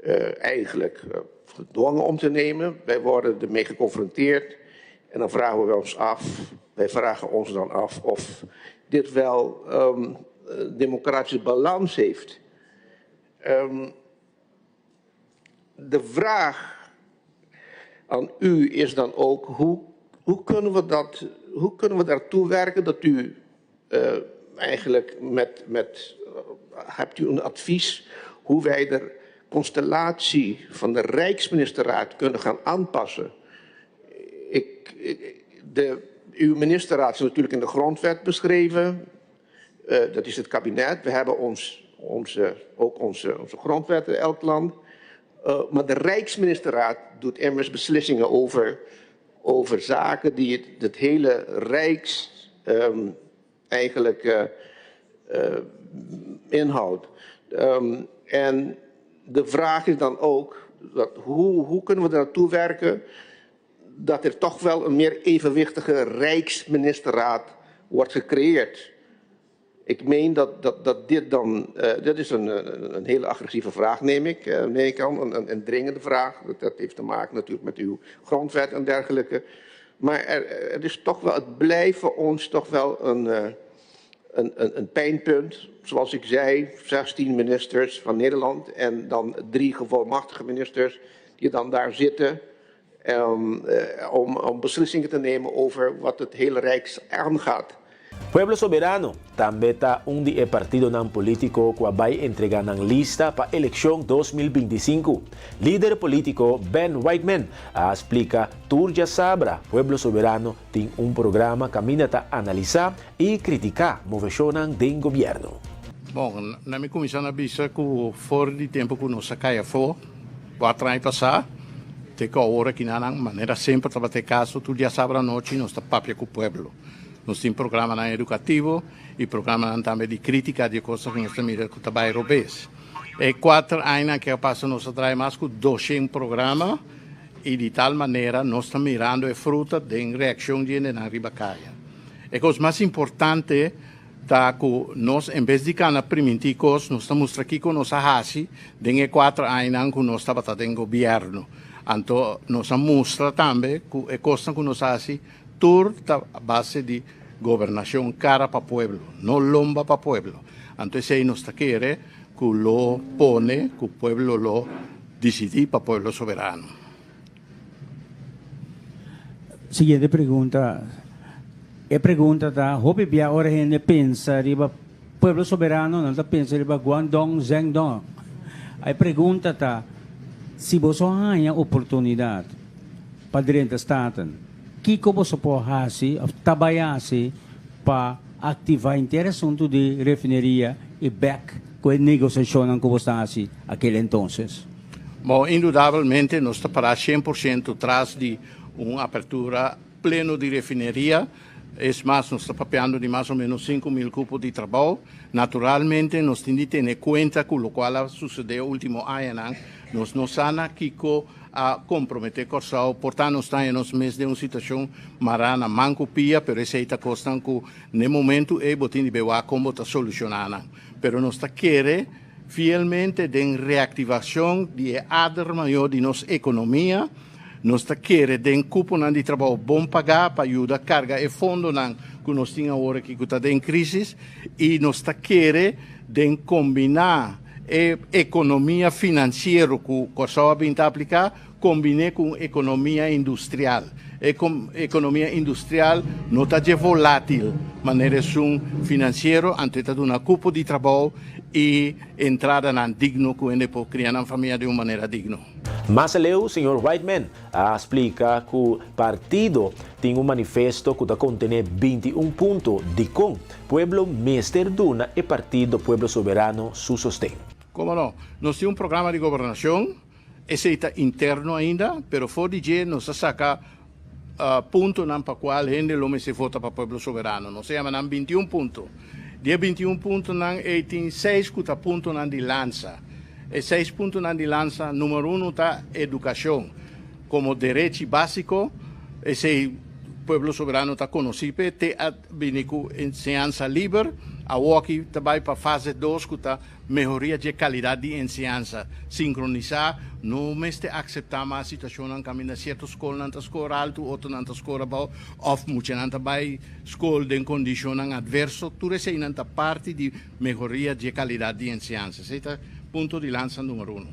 uh, eigenlijk gedwongen om te nemen. Wij worden ermee geconfronteerd. En dan vragen we ons af, wij vragen ons dan af of dit wel um, democratische balans heeft. Um, de vraag aan u is dan ook, hoe, hoe, kunnen, we dat, hoe kunnen we daartoe werken dat u uh, eigenlijk met, met, hebt u een advies hoe wij de constellatie van de Rijksministerraad kunnen gaan aanpassen? Ik, de, uw ministerraad is natuurlijk in de grondwet beschreven. Uh, dat is het kabinet. We hebben ons, onze, ook onze, onze grondwet in elk land. Uh, maar de Rijksministerraad doet immers beslissingen over, over zaken die het, het hele Rijks um, eigenlijk uh, uh, inhoudt. Um, en de vraag is dan ook, dat hoe, hoe kunnen we naartoe werken dat er toch wel een meer evenwichtige Rijksministerraad wordt gecreëerd? Ik meen dat, dat, dat dit dan, uh, dit is een, een, een hele agressieve vraag, neem ik, uh, neem ik aan, een, een, een dringende vraag. Dat, dat heeft te maken natuurlijk met uw grondwet en dergelijke. Maar er, er is toch wel, het blijft voor ons toch wel een, uh, een, een, een pijnpunt. Zoals ik zei, 16 ministers van Nederland en dan drie gevolmachtige ministers die dan daar zitten. Um, uh, om, om beslissingen te nemen over wat het hele Rijk aangaat. Pueblo Soberano tambe ta un di e partidonan politico cu a bay entrega nan lista pa eleccion 2025. Lider politico Ben Whiteman a splica tur djasabra Pueblo Soberano tin un programa caminda ta analisa y critica movecionnan den gobierno. Bon, na mi kuminsá na bisa ku for di tempu ku nos a kai afó kuater aña pasá te ku awor akinanan, manera semper tabata e kaso, tur diasabra anochi nos ta papia ku pueblo. Nos tin programanan edukativo i programanan tambe di krítika di e kosnan ku nos ta mira ku ta bai robes. E kuater añanan ke a pasa nos a traha mas ku doshen programa i di tal manera nos ta mirando e fruta den reakshon di hendenan riba kaya. E kos mas importante ta ku nos en bes di kana primintí kos, nos ta mustra kiko nos a hasi den e kuater añanan ku nos tabata den gobièrnu. Anto nos a mustra tambe ku e kosnan ku nos a hasi tur ta a base di gobernashon kara pa pueblo, no lomba pa pueblo. Anto esei nos ta kere ku lo pone ku pueblo lo disidí pa pueblo soberano. Siguiente pregunta. E pregunta ta, hopi bia ora hende pensa riba Pueblo Soberano nan ta pensa riba Guangdong Zhengdong. E pregunta ta, si boso haña oportunidad pa drenta Staten, kico boso por haci of ta bay haci pa activa henter asunto di refineria y bek cu e negociacionnan cu bo sta haci aquel entonces? Bon, indudabelmente nos ta pará shen por shento tras di un apertura pleno di refineria. Es mas, nos ta papiando di mas o menos 5000 kupo di trabou. Naturalmente nos tin di tene kuenta ku lokual a susedé último añanan. Nos no sa na kiko a komprometé Kòrsou. Por ta nos ta haña nos mes den un situashon mará na man ku pia, pero esei ta kosnan ku n'e momentu ei bo tin di bewá kon bo ta solushoná nan. Pero nos ta kere Fielmente den reaktivashon di e ader mayor di nos ekonomia, nos ta kere den kuponan di trabou bon pagá pa yuda karga e fondonan ku nos tin awor aki ku ta den krísis i nos ta kere den kombiná. E ekonomia finansiero ku Kòrsou a bin ta apliká, kombiné ku un ekonomia industrial. E ekonomia industrial no ta dje volátil manera esun finansiero, anto e ta duna kupo di trabou i entradanan digno ku hende por kria nan famia di un manera digno. Mas aleu, señor Whiteman a splika ku partido tin un manifesto ku ta kontené 21 punto dikon pueblo mester duna e partido Pueblo Soberano su sosten. Komo no? Nos tin un programa di gobernashon, esei ta interno ainda, pero for di dje nos a saka puntonan pa kual hende lo mester vota pa Pueblo Soberano. Nos a yama nan 21 punto. Di e 21 puntonan ei tin seis ku ta puntonan di lansa. E seis puntonan di lansa, numero uno ta edukashon komo derechi básiko, esei Pueblo Soberano ta konosí p'e, te a bini ku enseñansa liber, awoki ta bai pa fase dos ku ta mehoria dje kalidat di enseñansa sinkronisá, no mester akseptá mas situashonnan kaminda sierto skolnan ta skor altu, otronan ta skor abou òf muchanan ta bai skol den kondishonnan atverso, tur eseinan ta parti di mehoria dje kalidat di enseñansa. Esei ta punto di lansa numero uno.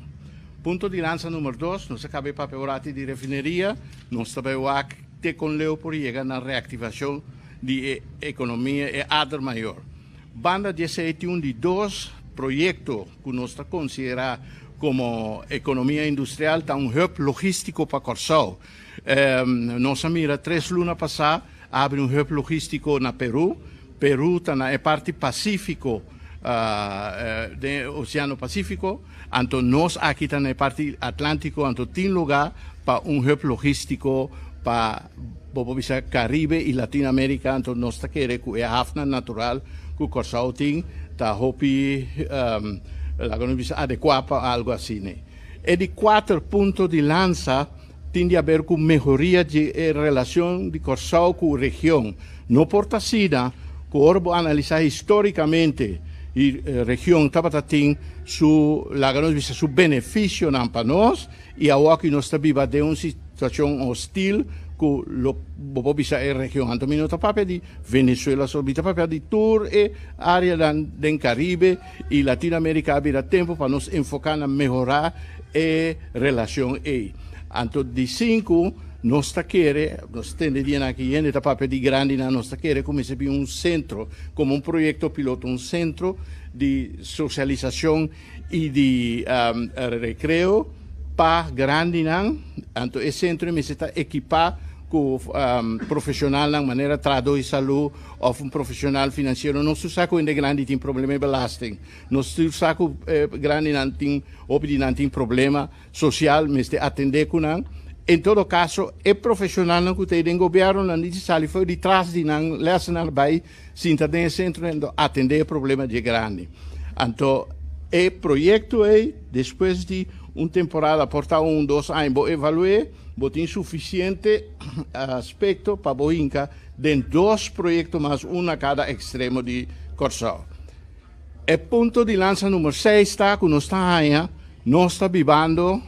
Punto di lansa numero dos, nos a kaba e papia orati di refineria, nos ta bai wak te kon leu por yega na reaktivashon di e ekonomia, e ader mayor. Banda di esei tin un di dos proyekto ku nos ta konsiderá komo ekonomia industrial ta un hub logístiko pa Kòrsou. Nos a mira tres luna pasá a habri un hub logístiko na Perú. Perú ta na e parti pasífiko den e Oseano Pasífiko, anto nos aki ta na e parti Atlántiko, anto tin lugá pa un hub logístiko pa bo por bisa Karibe i Latinoamérika, anto nos ta kere ku e hafnan natural ku Kòrsou tin ta hopi laga nos bisa adekuá pa algu asina. E di kuater punto di lansa tin di aber ku mehoria di e relashon di Kòrsou ku region. No por ta asina ku ora bo analisá histórikamente i region tabata tin su laga nos bisa su benefisionan pa nos, I awoki nos ta biba den un situacion hostil cu lo bo por bisa e region. Anto mi no ta papia di Venezuela so, mi ta papia di tur e areanan den Caribe y Latino America a bira tempo pa nos enfoca na mehora e relacion ey. Anto di sinku, nos ta kere, nos tende dianan aki hende ta papia di grandinan, nos ta kere cuminsa bin un centro, como un proyecto piloto, un centro di socialisacion i di rekreo pa grandinan, anto e sentro mester ta ekipá ku profeshonalnan manera trahadó di salú òf un profeshonal finansiero. Nos tur sa ku hende grandi tin problema di belasting, nos tur sa ku grandinan tin, hopi di nan tin problema sosial, mester atendé ku nan. En todo kaso e profeshonalnan ku ta ei den gobièrnu nan di sali for di tras di nan lèsnan bai Sinta den e sentro en atendé e problema dje grandi. Anto e proyekto ei, despues di un temporada, por ta un, dos aña, bo evalu'é, bo tin sufisiente aspekto pa bo hinka den dos proyekto mas, un na kada ekstremo di Kòrsou. E punto di lansa numero seis ta ku nos ta haña nos ta bibando,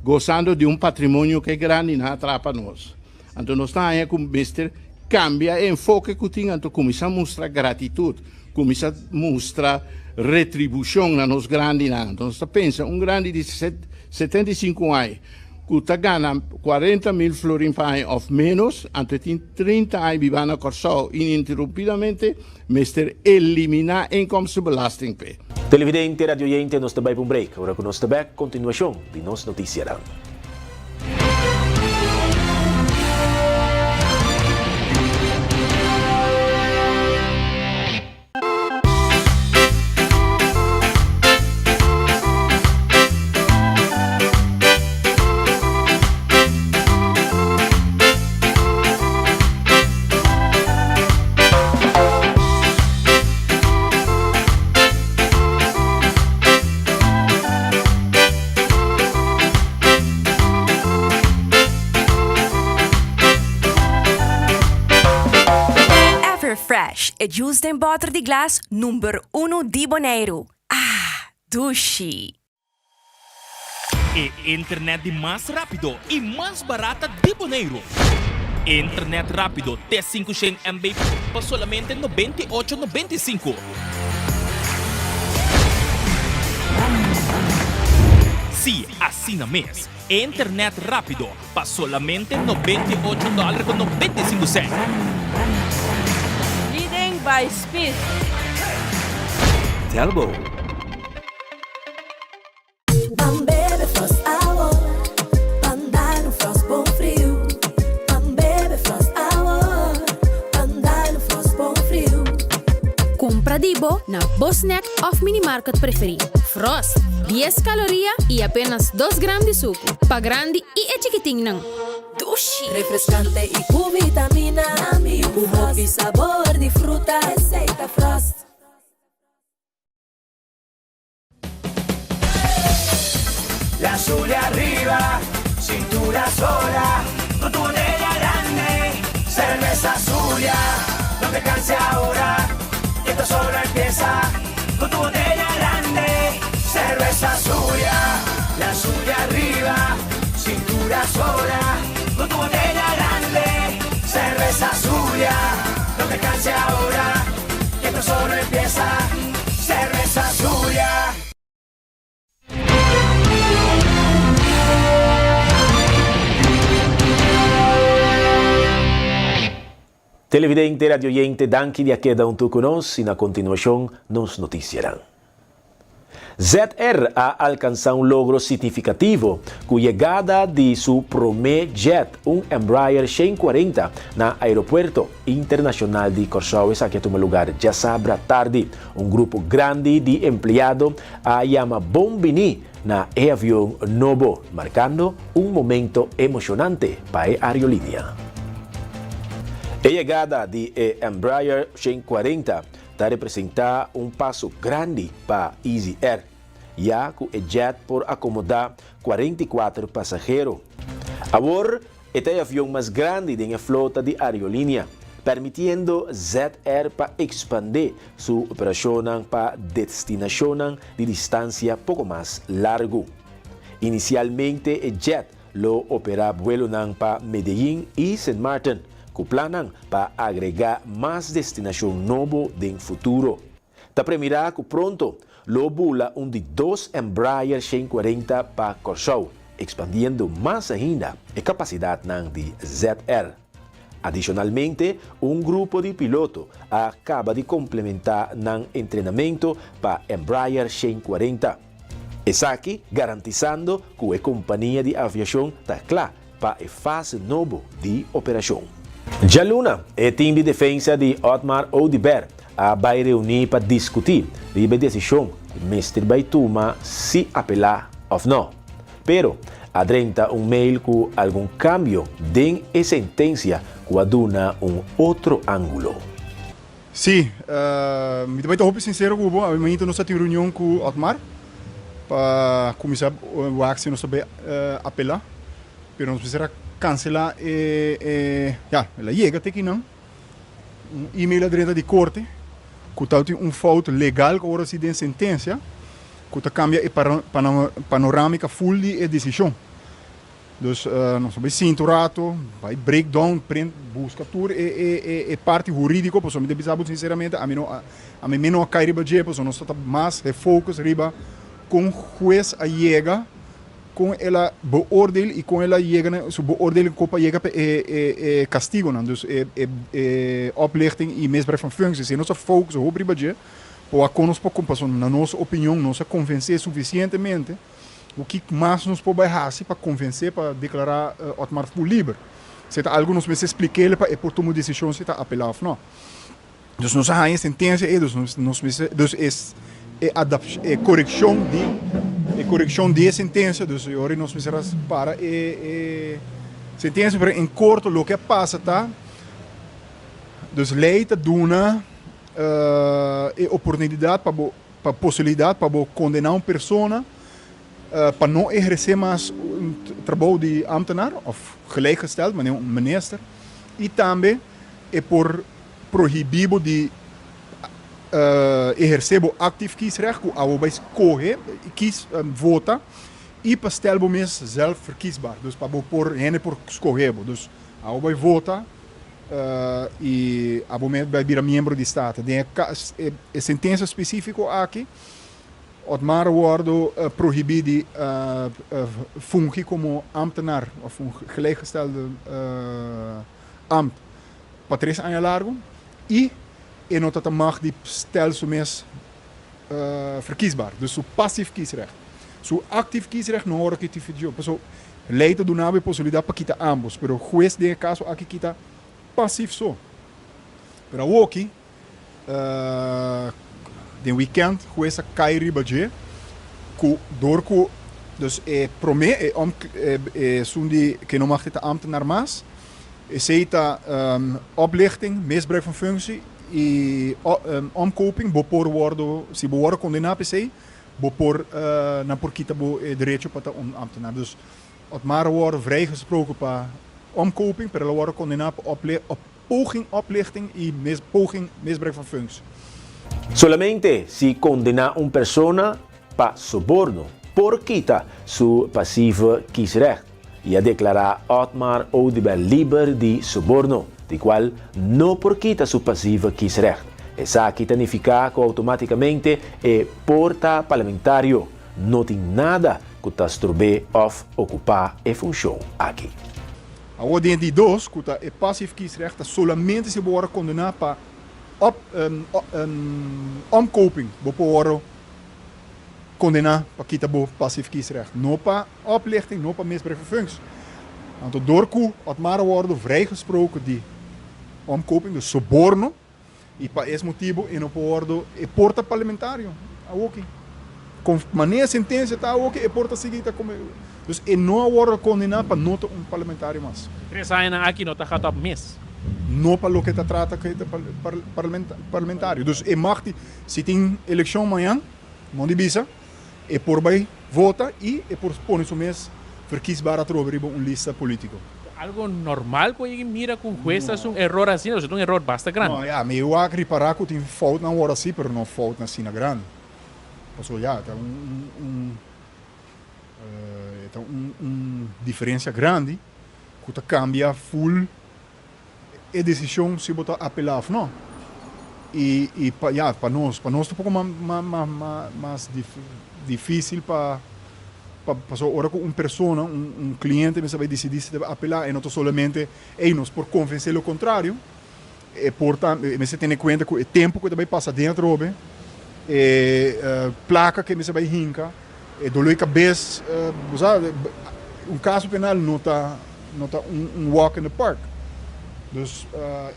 gosando di un patrimonio ku e grandinan a traha pa nos. Anto nos ta haña ku mester kambia e enfoke ku tin, anto kuminsá mustra gratitut, kuminsá mustra retribushon na nos grandinan. Anto nos ta pensa un grandi di 75 aña ku ta gana 40.000 florin pa aña òf ménos, anto e tin 30 aña bibá na Kòrsou ininterumpidamente, mester eliminá inkomstenbelasting p'e. Televidente, radioyente, nos ta bai pa un break. Ora ku nos ta bek, kontinuashon di nos notisianan. Everfresh, e juice den bòter di glas number unu di Boneiru. Ah, dushi! E internet di mas rápido i mas barata di Boneiru. Internet rápido te 500 MB pa solamente 98,95. Sí, asina mes, internet rápido pa solamente 98 dòler ku 95 sènt. Leading by speed. Telbo. Ban bebe Frost awo, ban dal un Frost bon friu. Ban bebe Frost awo, ban dal un Frost bon friu. Kumpra di bo na bo snack òf minimarket preferí. Frost, dies kaloria i apenas dos gram di suku. Pa grandi i e chikitinnan. Dushi! Refreskante i ku vitamina. Ku hopi sabor di fruta. Esei ta Frost. La Zulia arriba, cintura sola, con tu botella grande, cerveza Zulia, no te canses ahora, que esto solo empieza, con tu botella grande, cerveza Zulia, la Zulia arriba, cintura sola, con tu botella grande, cerveza Zulia, no te canses ahora, que esto solo empieza, cerveza Zulia. Televidente, radioyente, danki di a keda huntu ku nos i na kontinuashon nos notisianan. ZR a alkansá un logro signifikativo ku yegada di su promé jet, un Embraer 140, na Aeropuerto Internashonal di Kòrsou. Esaki a tuma lugar djasabra tardi. Un grupo grandi di empleado a yama bon biní na e avion nobo, markando un momento emoshonante pa e aerolínea. E yegada di e Embraer 140 ta representá un paso grandi pa Easy Air, ya ku e jet por akomodá 44 pasahero. Awor e ta e avion mas grandi den e flota di aerolínea, permitiendo ZR pa ekspandé su operashonnan pa destinashonnan di distansia poko mas largu. Inisialmente e jet Lo operá buelonan pa Medellín i Sint Maarten, ku plannan pa agregá mas destinashon nobo den futuro. Ta premirá ku pronto lo bula un di dos Embraer 140 pa Kòrsou, ekspandiendo mas ainda e kapasidatnan di ZR. Adishonalmente, un grupo di piloto a kaba di komplementá nan entrenamentu pa Embraer 140. Esaki garantisando ku e kompania di aviashon ta kla pa e fase nobo di operashon. Djaluna, e tim di defensa di Otmar Oduber a bai reuní pa diskutí riba e desishon ku mester bai tuma si apelá òf nò. Pero, a drenta un mail ku algun kambio den e sentensia ku a duna un otro ángulo. Sí, mi ta bai ta hopi sincero cu bo, awe mainta nos a tin reunion cu Otmar pa cuminsa wak si nos ta bai apela, pero nos mester a cancela e, e, ya, el a yega te kinan, un email a drenta di corte cu ta tin un fout legal cu a worde haci den sentencia cu ta cambia e panoramica full di e decision. Dus nos a bai sinta un rato, bai break down, print, buska tur e e e e parti huridico, pasobra mi ta bisa bo sinceramente ami no ami mi no a kai riba dje, pasobra nos ta ta mas e focus riba kon hues a yega, kon el a beoordeel y kon el a yega na su beoordeling kon pa yega pa e e e castigonan, dus e e e oplichting y misbruik van functie. Si nos a focus hopi riba dje, por wak kon nos por, pasobra na nos opinion nos a convence suficientemente. Bo kik mas nos por bai hasi pa konvensé pa deklará Otmar Fu liber? Si ta algu nos mester splik'el pa e por tuma un desishon si ta apelá òf nò. Dus nos a haña e sentensia ei, dus nos nos mester dus e e adap e korekshon di e korekshon di e sentensia, dus e ora ei nos mester a para e e sentensia, pero en korto loke a pasa ta, dus lei ta duna e oportunidat pa bo Pa posibilidat pa bo kondená un persona pa no ehersé mas un trabou di ámtenar òf gelijkgesteld, manera un minister, i tambe e por prohibí bo di ehersé bo actief kiesrecht ku abo bai skohe, kies, vota, i pa stel bo mes zelf verkiesbaar, dus pa bo por hende por skohe bo. Dus abo bai vota. I abo mes bai bira miembro di Staten. Den e kas, e sentensia spesífiko aki, Otmar a wòrdu prohibí di fungi komo ámtenar òf un gelijkgestelde ambt pa tres aña largu i e no ta ta mag di stel su mes verkiesbaar. Dus su passief kiesrecht. Su actief kiesrecht no wòrdu kiti fijo. Pasobra lei ta duna bo e posibilidat pa kita ambos, pero hues den e kaso aki kita passief so. Pero awoki. Den weekend hues a kai riba dje ku dor ku dus e prome e om esun di ke no mag ta ambtenaar mas esei ta oplichting, misbruik van functie i omkoping bo por wordo si bo wordo kondena pa esei bo por nan por kita bo e derecho pa ta un ambtenaar dus Otmar a wordo vrijgesproken pa omkoping pero el a wordo kondena pa Poging oplichting i poging misbruik van functie. Solamente si kondená un persona pa soborno por kita su pasieve kiesrecht i a deklará Otmar Oduber liber di soborno, di kual no por kita su pasieve kiesrecht. Esaki ta nifiká ku outomátikamente e por ta parlamentario. No tin nada ku ta strob'é òf okupá e funshon aki. Awor den e di dos, ku ta e passief kiesrecht, ta solamente si bo wòrdu kondená pa op omkoping bo por wòrdu kondená pa kita bo passief kiesrecht, no pa oplichting, no pa misbruik van functie. Anto dor ku Otmar a wòrdu vrijgesproken di omkoping, dus soborno, I pa es motibu e no por wordo e por ta parlamentario awoki. Con manera sentencia ta awoki e por ta sigui ta come. Dus e no a wordo condena pa no ta un parlamentario mas. Tres añanan aki no ta gaat op mes. No pa loke ta trata cu e ta parlamentario. Dus e mag di si tin eleccion mañan, mondi bisa, e por bay vota y e por pone su mes verkiesbaar atrobe riba un lista politico. Ta algo normal cu a mira cu un hues haci un error asina? Pasobra ta un error basta grandi. No, ya, mi wak ripara cu tin foutnan wor haci, pero no foutnan asina grandi. Pasobra ya, ta un, un, e ta un, un diferencia grandi cu ta cambia full e decision si bo ta apela of no. Y y pa ya pa nos pa nos ta un poco mas mas dificil pa pa pasobra ora cu un persona un un cliente mester bay dicidi si ta bay apela e no ta solamente ey nos por convence lo contrario e por ta e mester tene cuenta cu e tempo cu e ta bay pasa den atrobe e placa cu e mester bay hinca E dolor di cabes, bo sa, un caso penal no ta no ta un un walk in the park. Dus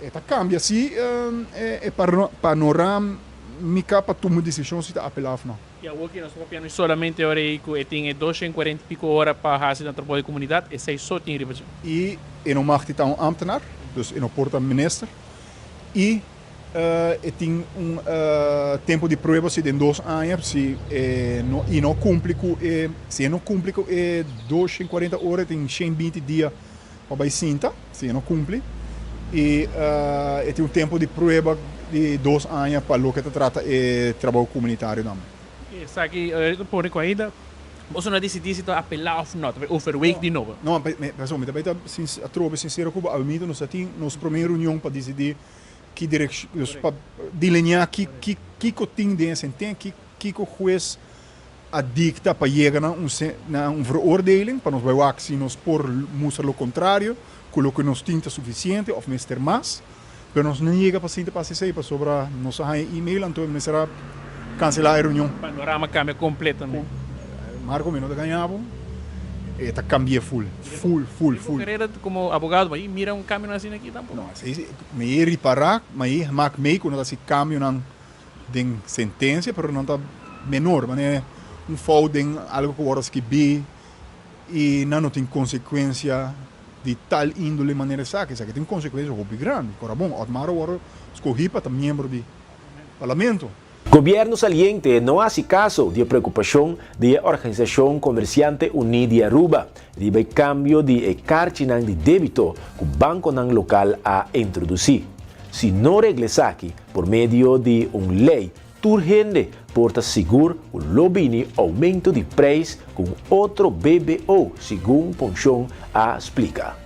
e ta cambia si e panoramica pa tuma decision si ta apela of no. Y awor ki nos ta papia no solamente ora ei cu e tin e doshen cuarenta y pico ora pa haci nan trabou di comunidad, esey so tin riba dje. Y e no mag di ta un ambtenaar, dus e no por ta minister. Y E tin un tempu di prueba si den dos aña si e no i no kumpli ku e si e no kumpli ku e 240 ora e tin 120 dia pa bai sinta si e no kumpli i e tin un tempu di prueba di dos aña pa loke ta trata e trabou komunitario tambe. Esaki ta pone ku ainda boso no a disidí si ta apelá òf no, ta bai overweeg di nobo. No, pasobra mi ta bai ta atrobe sinsero ku bo, awor nos a tin nos promé reunion pa disidí ki direkshon, dus pa delineá ki ki kiko tin den e senten, ki kiko hues a dikta pa yega na un na un veroordeling, pa nos bai wak si nos por mustra lo kontrario, ku loke nos tin ta sufisiente òf mester mas. Pero nos no yega pa sinta pa hasi esei pasobra nos a haña e-mail anto mester a kanselá e reunion. Panorama kambia kompletamente. Marco mi no ta gaña bo, e ta kambi'é ful, ful, ful, ful. Den bo karera komo abogado bo a mira un kambionan asina aki tampoco? No, esei mi e ripará, mi a mak mei ku no ta hasi kambionan den sentensia, pero nan ta menor, manera un fout den algu ku wòrdu skibí i nan no tin konsekuensia di tal índole manera esaki. Esaki tin konsekuensia hopi grandi. Kora bon, Otmar a wòrdu skohí pa ta miembro di Parlamento. Gobierno saliente no a hasi caso di e preocupacion di e organisacion Comerciante Uní di Aruba riba e cambio di e carchinan di debito cu banconan local a introduci. Si no regla esaki por medio di un ley tur hende por ta sigur cu lo bini aumento di prijs cu un otro BBO, segun Ponchon a splica.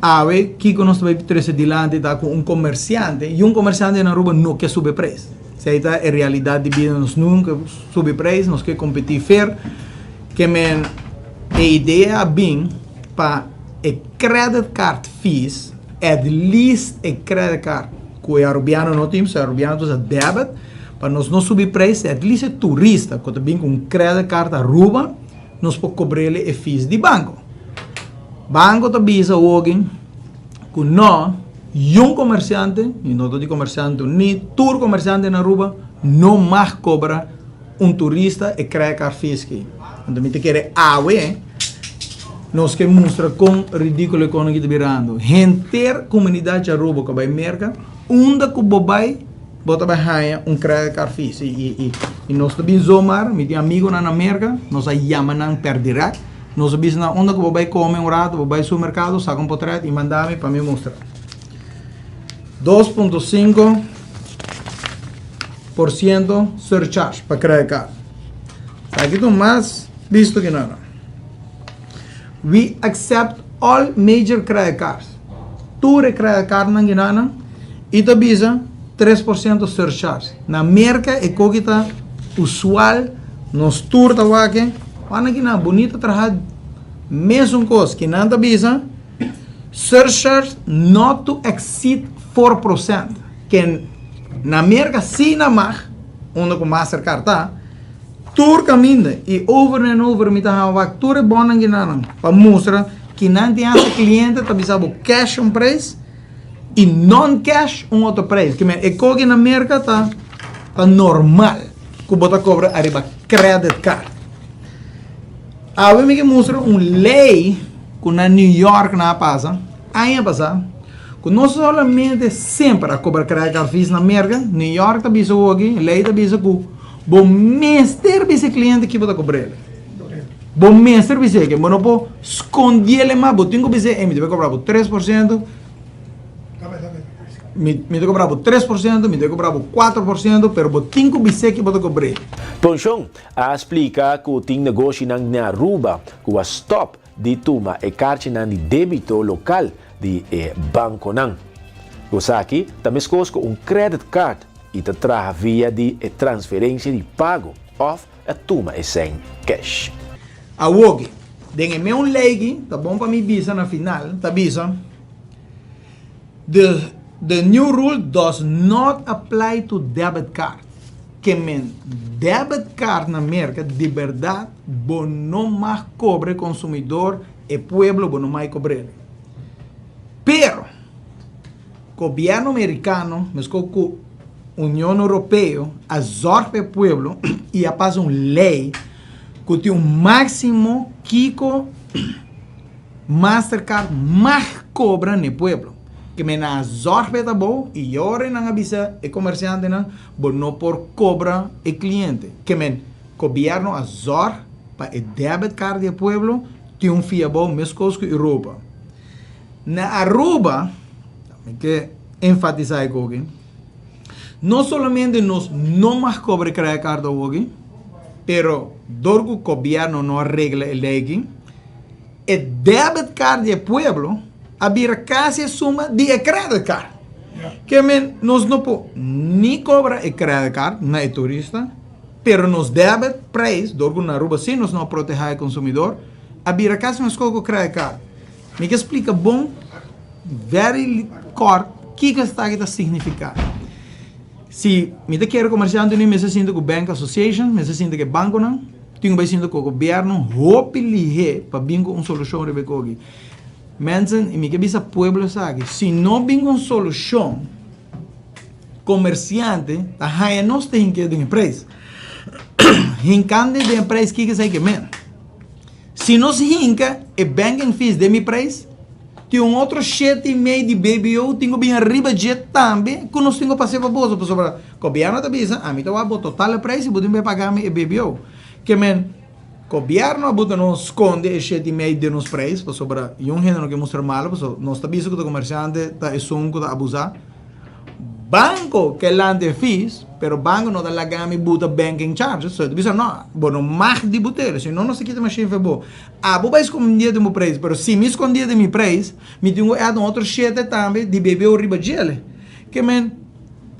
Awe kiko nos ta bay trece dilanti ta cu un comerciante y un comerciante na Aruba no ke sube prijs. Esei ta e realidat di bida, nos nunka subi preis, nos ke kompetí fair. Ke men e idea a bin pa e credit card fees, at least e credit card ku e Arubiano no tin, pasobra e Arubiano ta usa debit, pa nos no subi preis, at least e turista ku ta bin ku un credit card Aruba, nos por kobr'el e fees di banko. Banko ta bisa awoki ku no, yun komersiante, i no ta di komersiante ni tur komersiante na Aruba, no mag kobra un turista e credit card fees ki. Anto mi ta kere awe nos ke mustra kon ridikulo e kono ki ta birando. Henter komunidat di Aruba ku a bai Merka, unda ku bo bai bo ta bai haña un credit card fees. I i nos ta bin zomar, mi tin amigunan na Merka, nos a yama nan per direct, nos a bisa nan unda ku bo bai kome un rato, bo bai supermerkado, saka un potret i manda mi pa mi mustra. 2.5 por ciento surcharge pa credit card. Aki ta un mas bisto ki nada. We accept all major credit cards. Tur e credit cardnan ki nana y ta bisa 3% surcharge. Na Merca e koki ta usual, nos tur ta wak e. Wak ki nan bunito traha mesun kos ki nan ta bisa surcharge not to exceed 4%. Ken na Merca si nan mag, unda ku Mastercard ta, tur kaminda i over en over mi ta haña wak tur e bonnan ginanan pa mustra ki nan tin hasta kliente ta bisa bo cash un prijs i non cash un otro prijs. Ke men e koki na Merca ta ta normal ku bo ta kobra ariba credit card. Awe mi ke mustra un lei ku na New York nan a pasa aña pasa ku no solamente semper a kobra credit card fees na Merca, New York ta bisa awoki, lei ta bisa ku Bo mester bisa e cliente ki bo ta cobr'el. Bo mester bis'é ke bo no por scondi'el mas, bo tin ku bis'é, ey mi ta bay cobra bo 3%, mi mi ta cobra bo 3%, mi ta bay cobra bo 4%, pero bo tin ku bis'é ki bo ta cobr'é. Ponchon a splica cu tin negoshinan na Aruba cu a stop di tuma e karchinan di debito lokal di e bankonan. Esaki ta meskos ku un credit card i ta traha via di e transferensia di pago òf a tuma e sèn kèsh. Awoki, den e meun lei ki ta bon pa mi bisa na final, ta bisa, The the new rule does not apply to debit card. Ke men debit card na Merka di bèrdat bo no mag kobra e konsumidor, e pueblo bo no mag kobr'el. Pero, gobièrnu merikano meskos ku Union Europeo a zòrg pa e pueblo i a pasa un lei ku tin un máksimo kiko Mastercard mag kobra n'e pueblo. Ke men a zòrg pa e ta bou i yora nan a bisa e komersiantenan bo no por kobra e kliente. Ke men gobièrnu a zòrg pa e debit card di e pueblo tin un fia bou meskos ku Europa. Na Aruba, mi ke enfatisá e koki, no solamente nos no mag kobra e credit card awoki, pero dor ku gobièrnu no a regla e lei aki, e debit card di e pueblo a bira kasi e suma di e credit card. Ke men nos no por ni kobra e credit card na e turista, pero nos debit prijs, dor ku na Aruba si nos no a protehá e konsumidor, a bira kasi meskos ku credit card. Mi ke splika bon, very kort, kiko esaki ta signifiká. Si mi ta kere komersiante mi mester sinta ku Bank Association, mester sinta ku e bankonan, tin ku bai sinta ku gobièrnu hopi lihé pa bin ku un solushon riba e koki. Mensen, i mi ke bisa pueblo esaki, si no bin ku un solushon, komersiante ta haña nos ta hink'é den e preis. Hinkando den e preis kiko esei ke men? Si nos hinka e banking fees den mi prijs, tin un otro shete i mei di BBO tin ku bin ariba dje tambe ku nos tin ku pas'é pa boso pasobra gobièrnu ta bisa ami ta wak bo total e prijs i bo tin bai paga mi e BBO. Ke men gobièrnu a buta nos skonde e shete i mei den nos prijs pasobra yun hende no ke mustra malo pasobra nos ta bisa ku ta komersiante ta esun ku ta abusá. Banco ke lanta e fees, pero banco no ta laga mi buta banking charges, so e ta bisa no, bo no mag di but'el, si no nos ta kita machine fe bo. Abo bai skondié den bo prijs, pero si mi skondié den mi prijs, mi tin ku add un otro shete tambe di BBO riba djele. Ke men.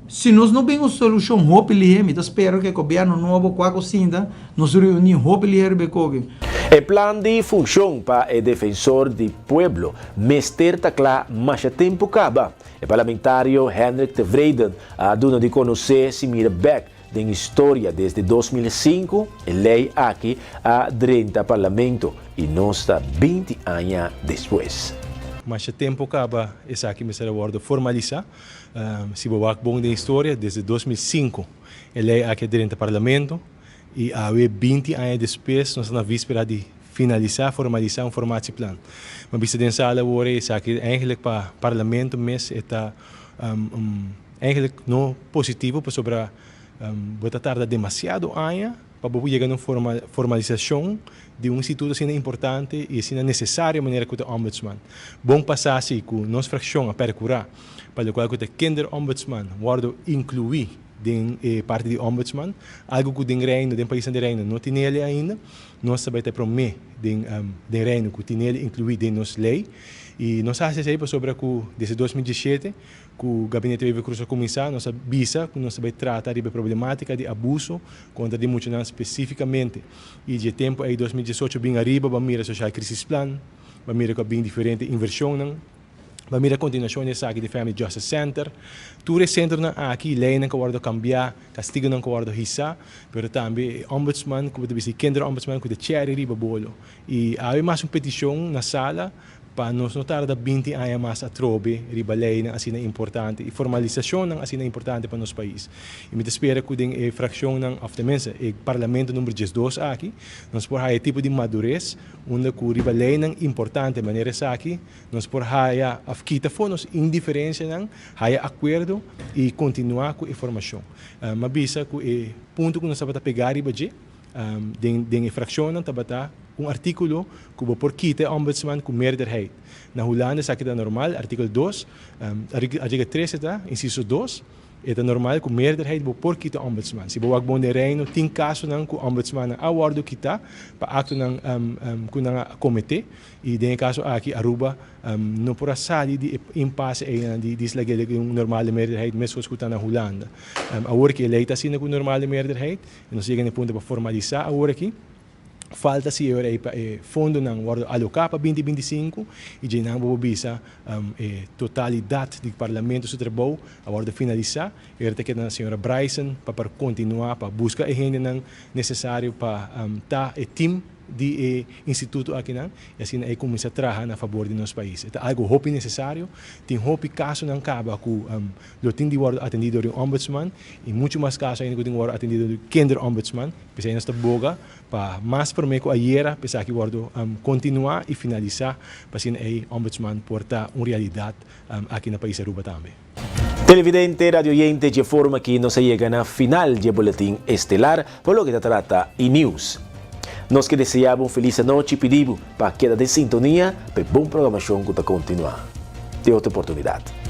Si nos no bin un solushon hopi lihé, mi ta spera ku e gobièrnu nobo ku a ku sinta, nos reuní hopi lihé riba e koki. E plan di funshon pa e Defensor di Pueblo mester ta kla masha tempu kaba. E parlamentario Hendrik Tevreden a duna di konosé si mira bèk den historia desde 2005 e lei aki a drenta parlamento i nos ta 20 aña despues. Masha tempu kaba esaki mester a wòrdu formalisá. Si bo wak bon den historia, desde 2005 e lei aki a drenta parlamento i awe 20 aña despues nos ta na víspera di finalisá, formalisá un formatieplan. Mi a bisa den sala awor esaki eigenlijk pa parlamento mes e ta eigenlijk no positivo pasobra bo ta tarda demasiado aña pa bo por yega na un formalisashon di un instituto asina importante i asina nesesario manera ku ta Ombudsman. Bon pasá si ku nos frakshon a perkurá pa lokual ku ta Kinderombudsman wòrdu inkluí den e parti di Ombudsman, algu ku den Reino, den paisnan di Reino no tinele ainda. Nos ta bai ta e promé den den Reino ku tinele inkluí den nos lei i nos a hasi esei pasobra ku desde 2017 Ku Gabinete Wever Croes a kuminsá, nos a bisa ku nos ta bai trata riba e problematika di abuso kontra di muchanan spesífikamente. I dje tempu ei 2018 bin ariba bo a mira Sociaal Crisisplan, bo a mira ku a bin diferente invershonnan, bo a mira kontinuashon di esaki di Family Justice Center. Tur e sentronan aki, leinan ku a wòrdu kambiá, kastigunan ku a wòrdu hisá, pero tambe e Ombudsman ku bo ta bisa e Kinderombudsman ku ta chèri riba bolo. I awe mas un petishon na sala Pa nos no tarda 20 aña mas atrobe riba leynan asina importante y formalisacionnan asina importante pa nos pais. Y mi ta spera cu den e fraccionnan, of tenminste e Parlamento number 12 aki, nos por haya e tipo di madurez unda cu riba leynan importante manera esaki nos por haya of kita for nos indiferencianan, haya acuerdo y continua cu e formacion. Mi a bisa cu e punto cu nos tabata pega riba dje, Den e frakshonnan tabata un artíkulo ku bo por kita e ombudsman ku meerderheid. Na Hulanda esaki ta normal, artíkulo 2, artíkulo 3 e ta, insiso 2, e ta normal ku meerderheid bo por kita ombudsman. Si bo wak bon den Reino tin kasonan ku ombudsmannan a wòrdu kitá pa aktonan ku nan a kometé i den e kaso aki Aruba no por a sali di e impasse einan di dislag'é di un normale meerderheid meskos ku ta na Hulanda. Awor ki e lei ta asina ku normale meerderheid, E nos yega na e punto pa formalisá awor aki. Falta si e ora ei pa e fondonan wòrdu aloká pa 2025 i dje nan bo por bisa e totalidat di Parlamento su trabou a wòrdu finalisá. E ora ta keda na señora Bryson pa por kontinuá pa buska e hendenan nesesario pa ta e tim di e instituto akinan i asina ei kuminsá traha na fabor di nos pais. E ta algu hopi nesesario. Tin hopi kasonan kaba ku Lo tin di wòrdu atendí dor di un ombudsman i muchu mas kaso ainda ku tin ku wòrdu atendí dor di kinderombudsman. P'esei nos ta boga pa mas promé ku ayera p'esaki wòrdu kontinuá i finalisá pa asina ei ombudsman por ta un realidat aki na pais Aruba tambe. Televidente, radioyente, dje forma aki nos a yega na final dje boletin estelar pa loke ta trata E-News. Nos ke desea bo un felis anochi i pidi bo pa keda den sintonia pa e bon programashon ku ta kontinuá. Te otro oportunidat.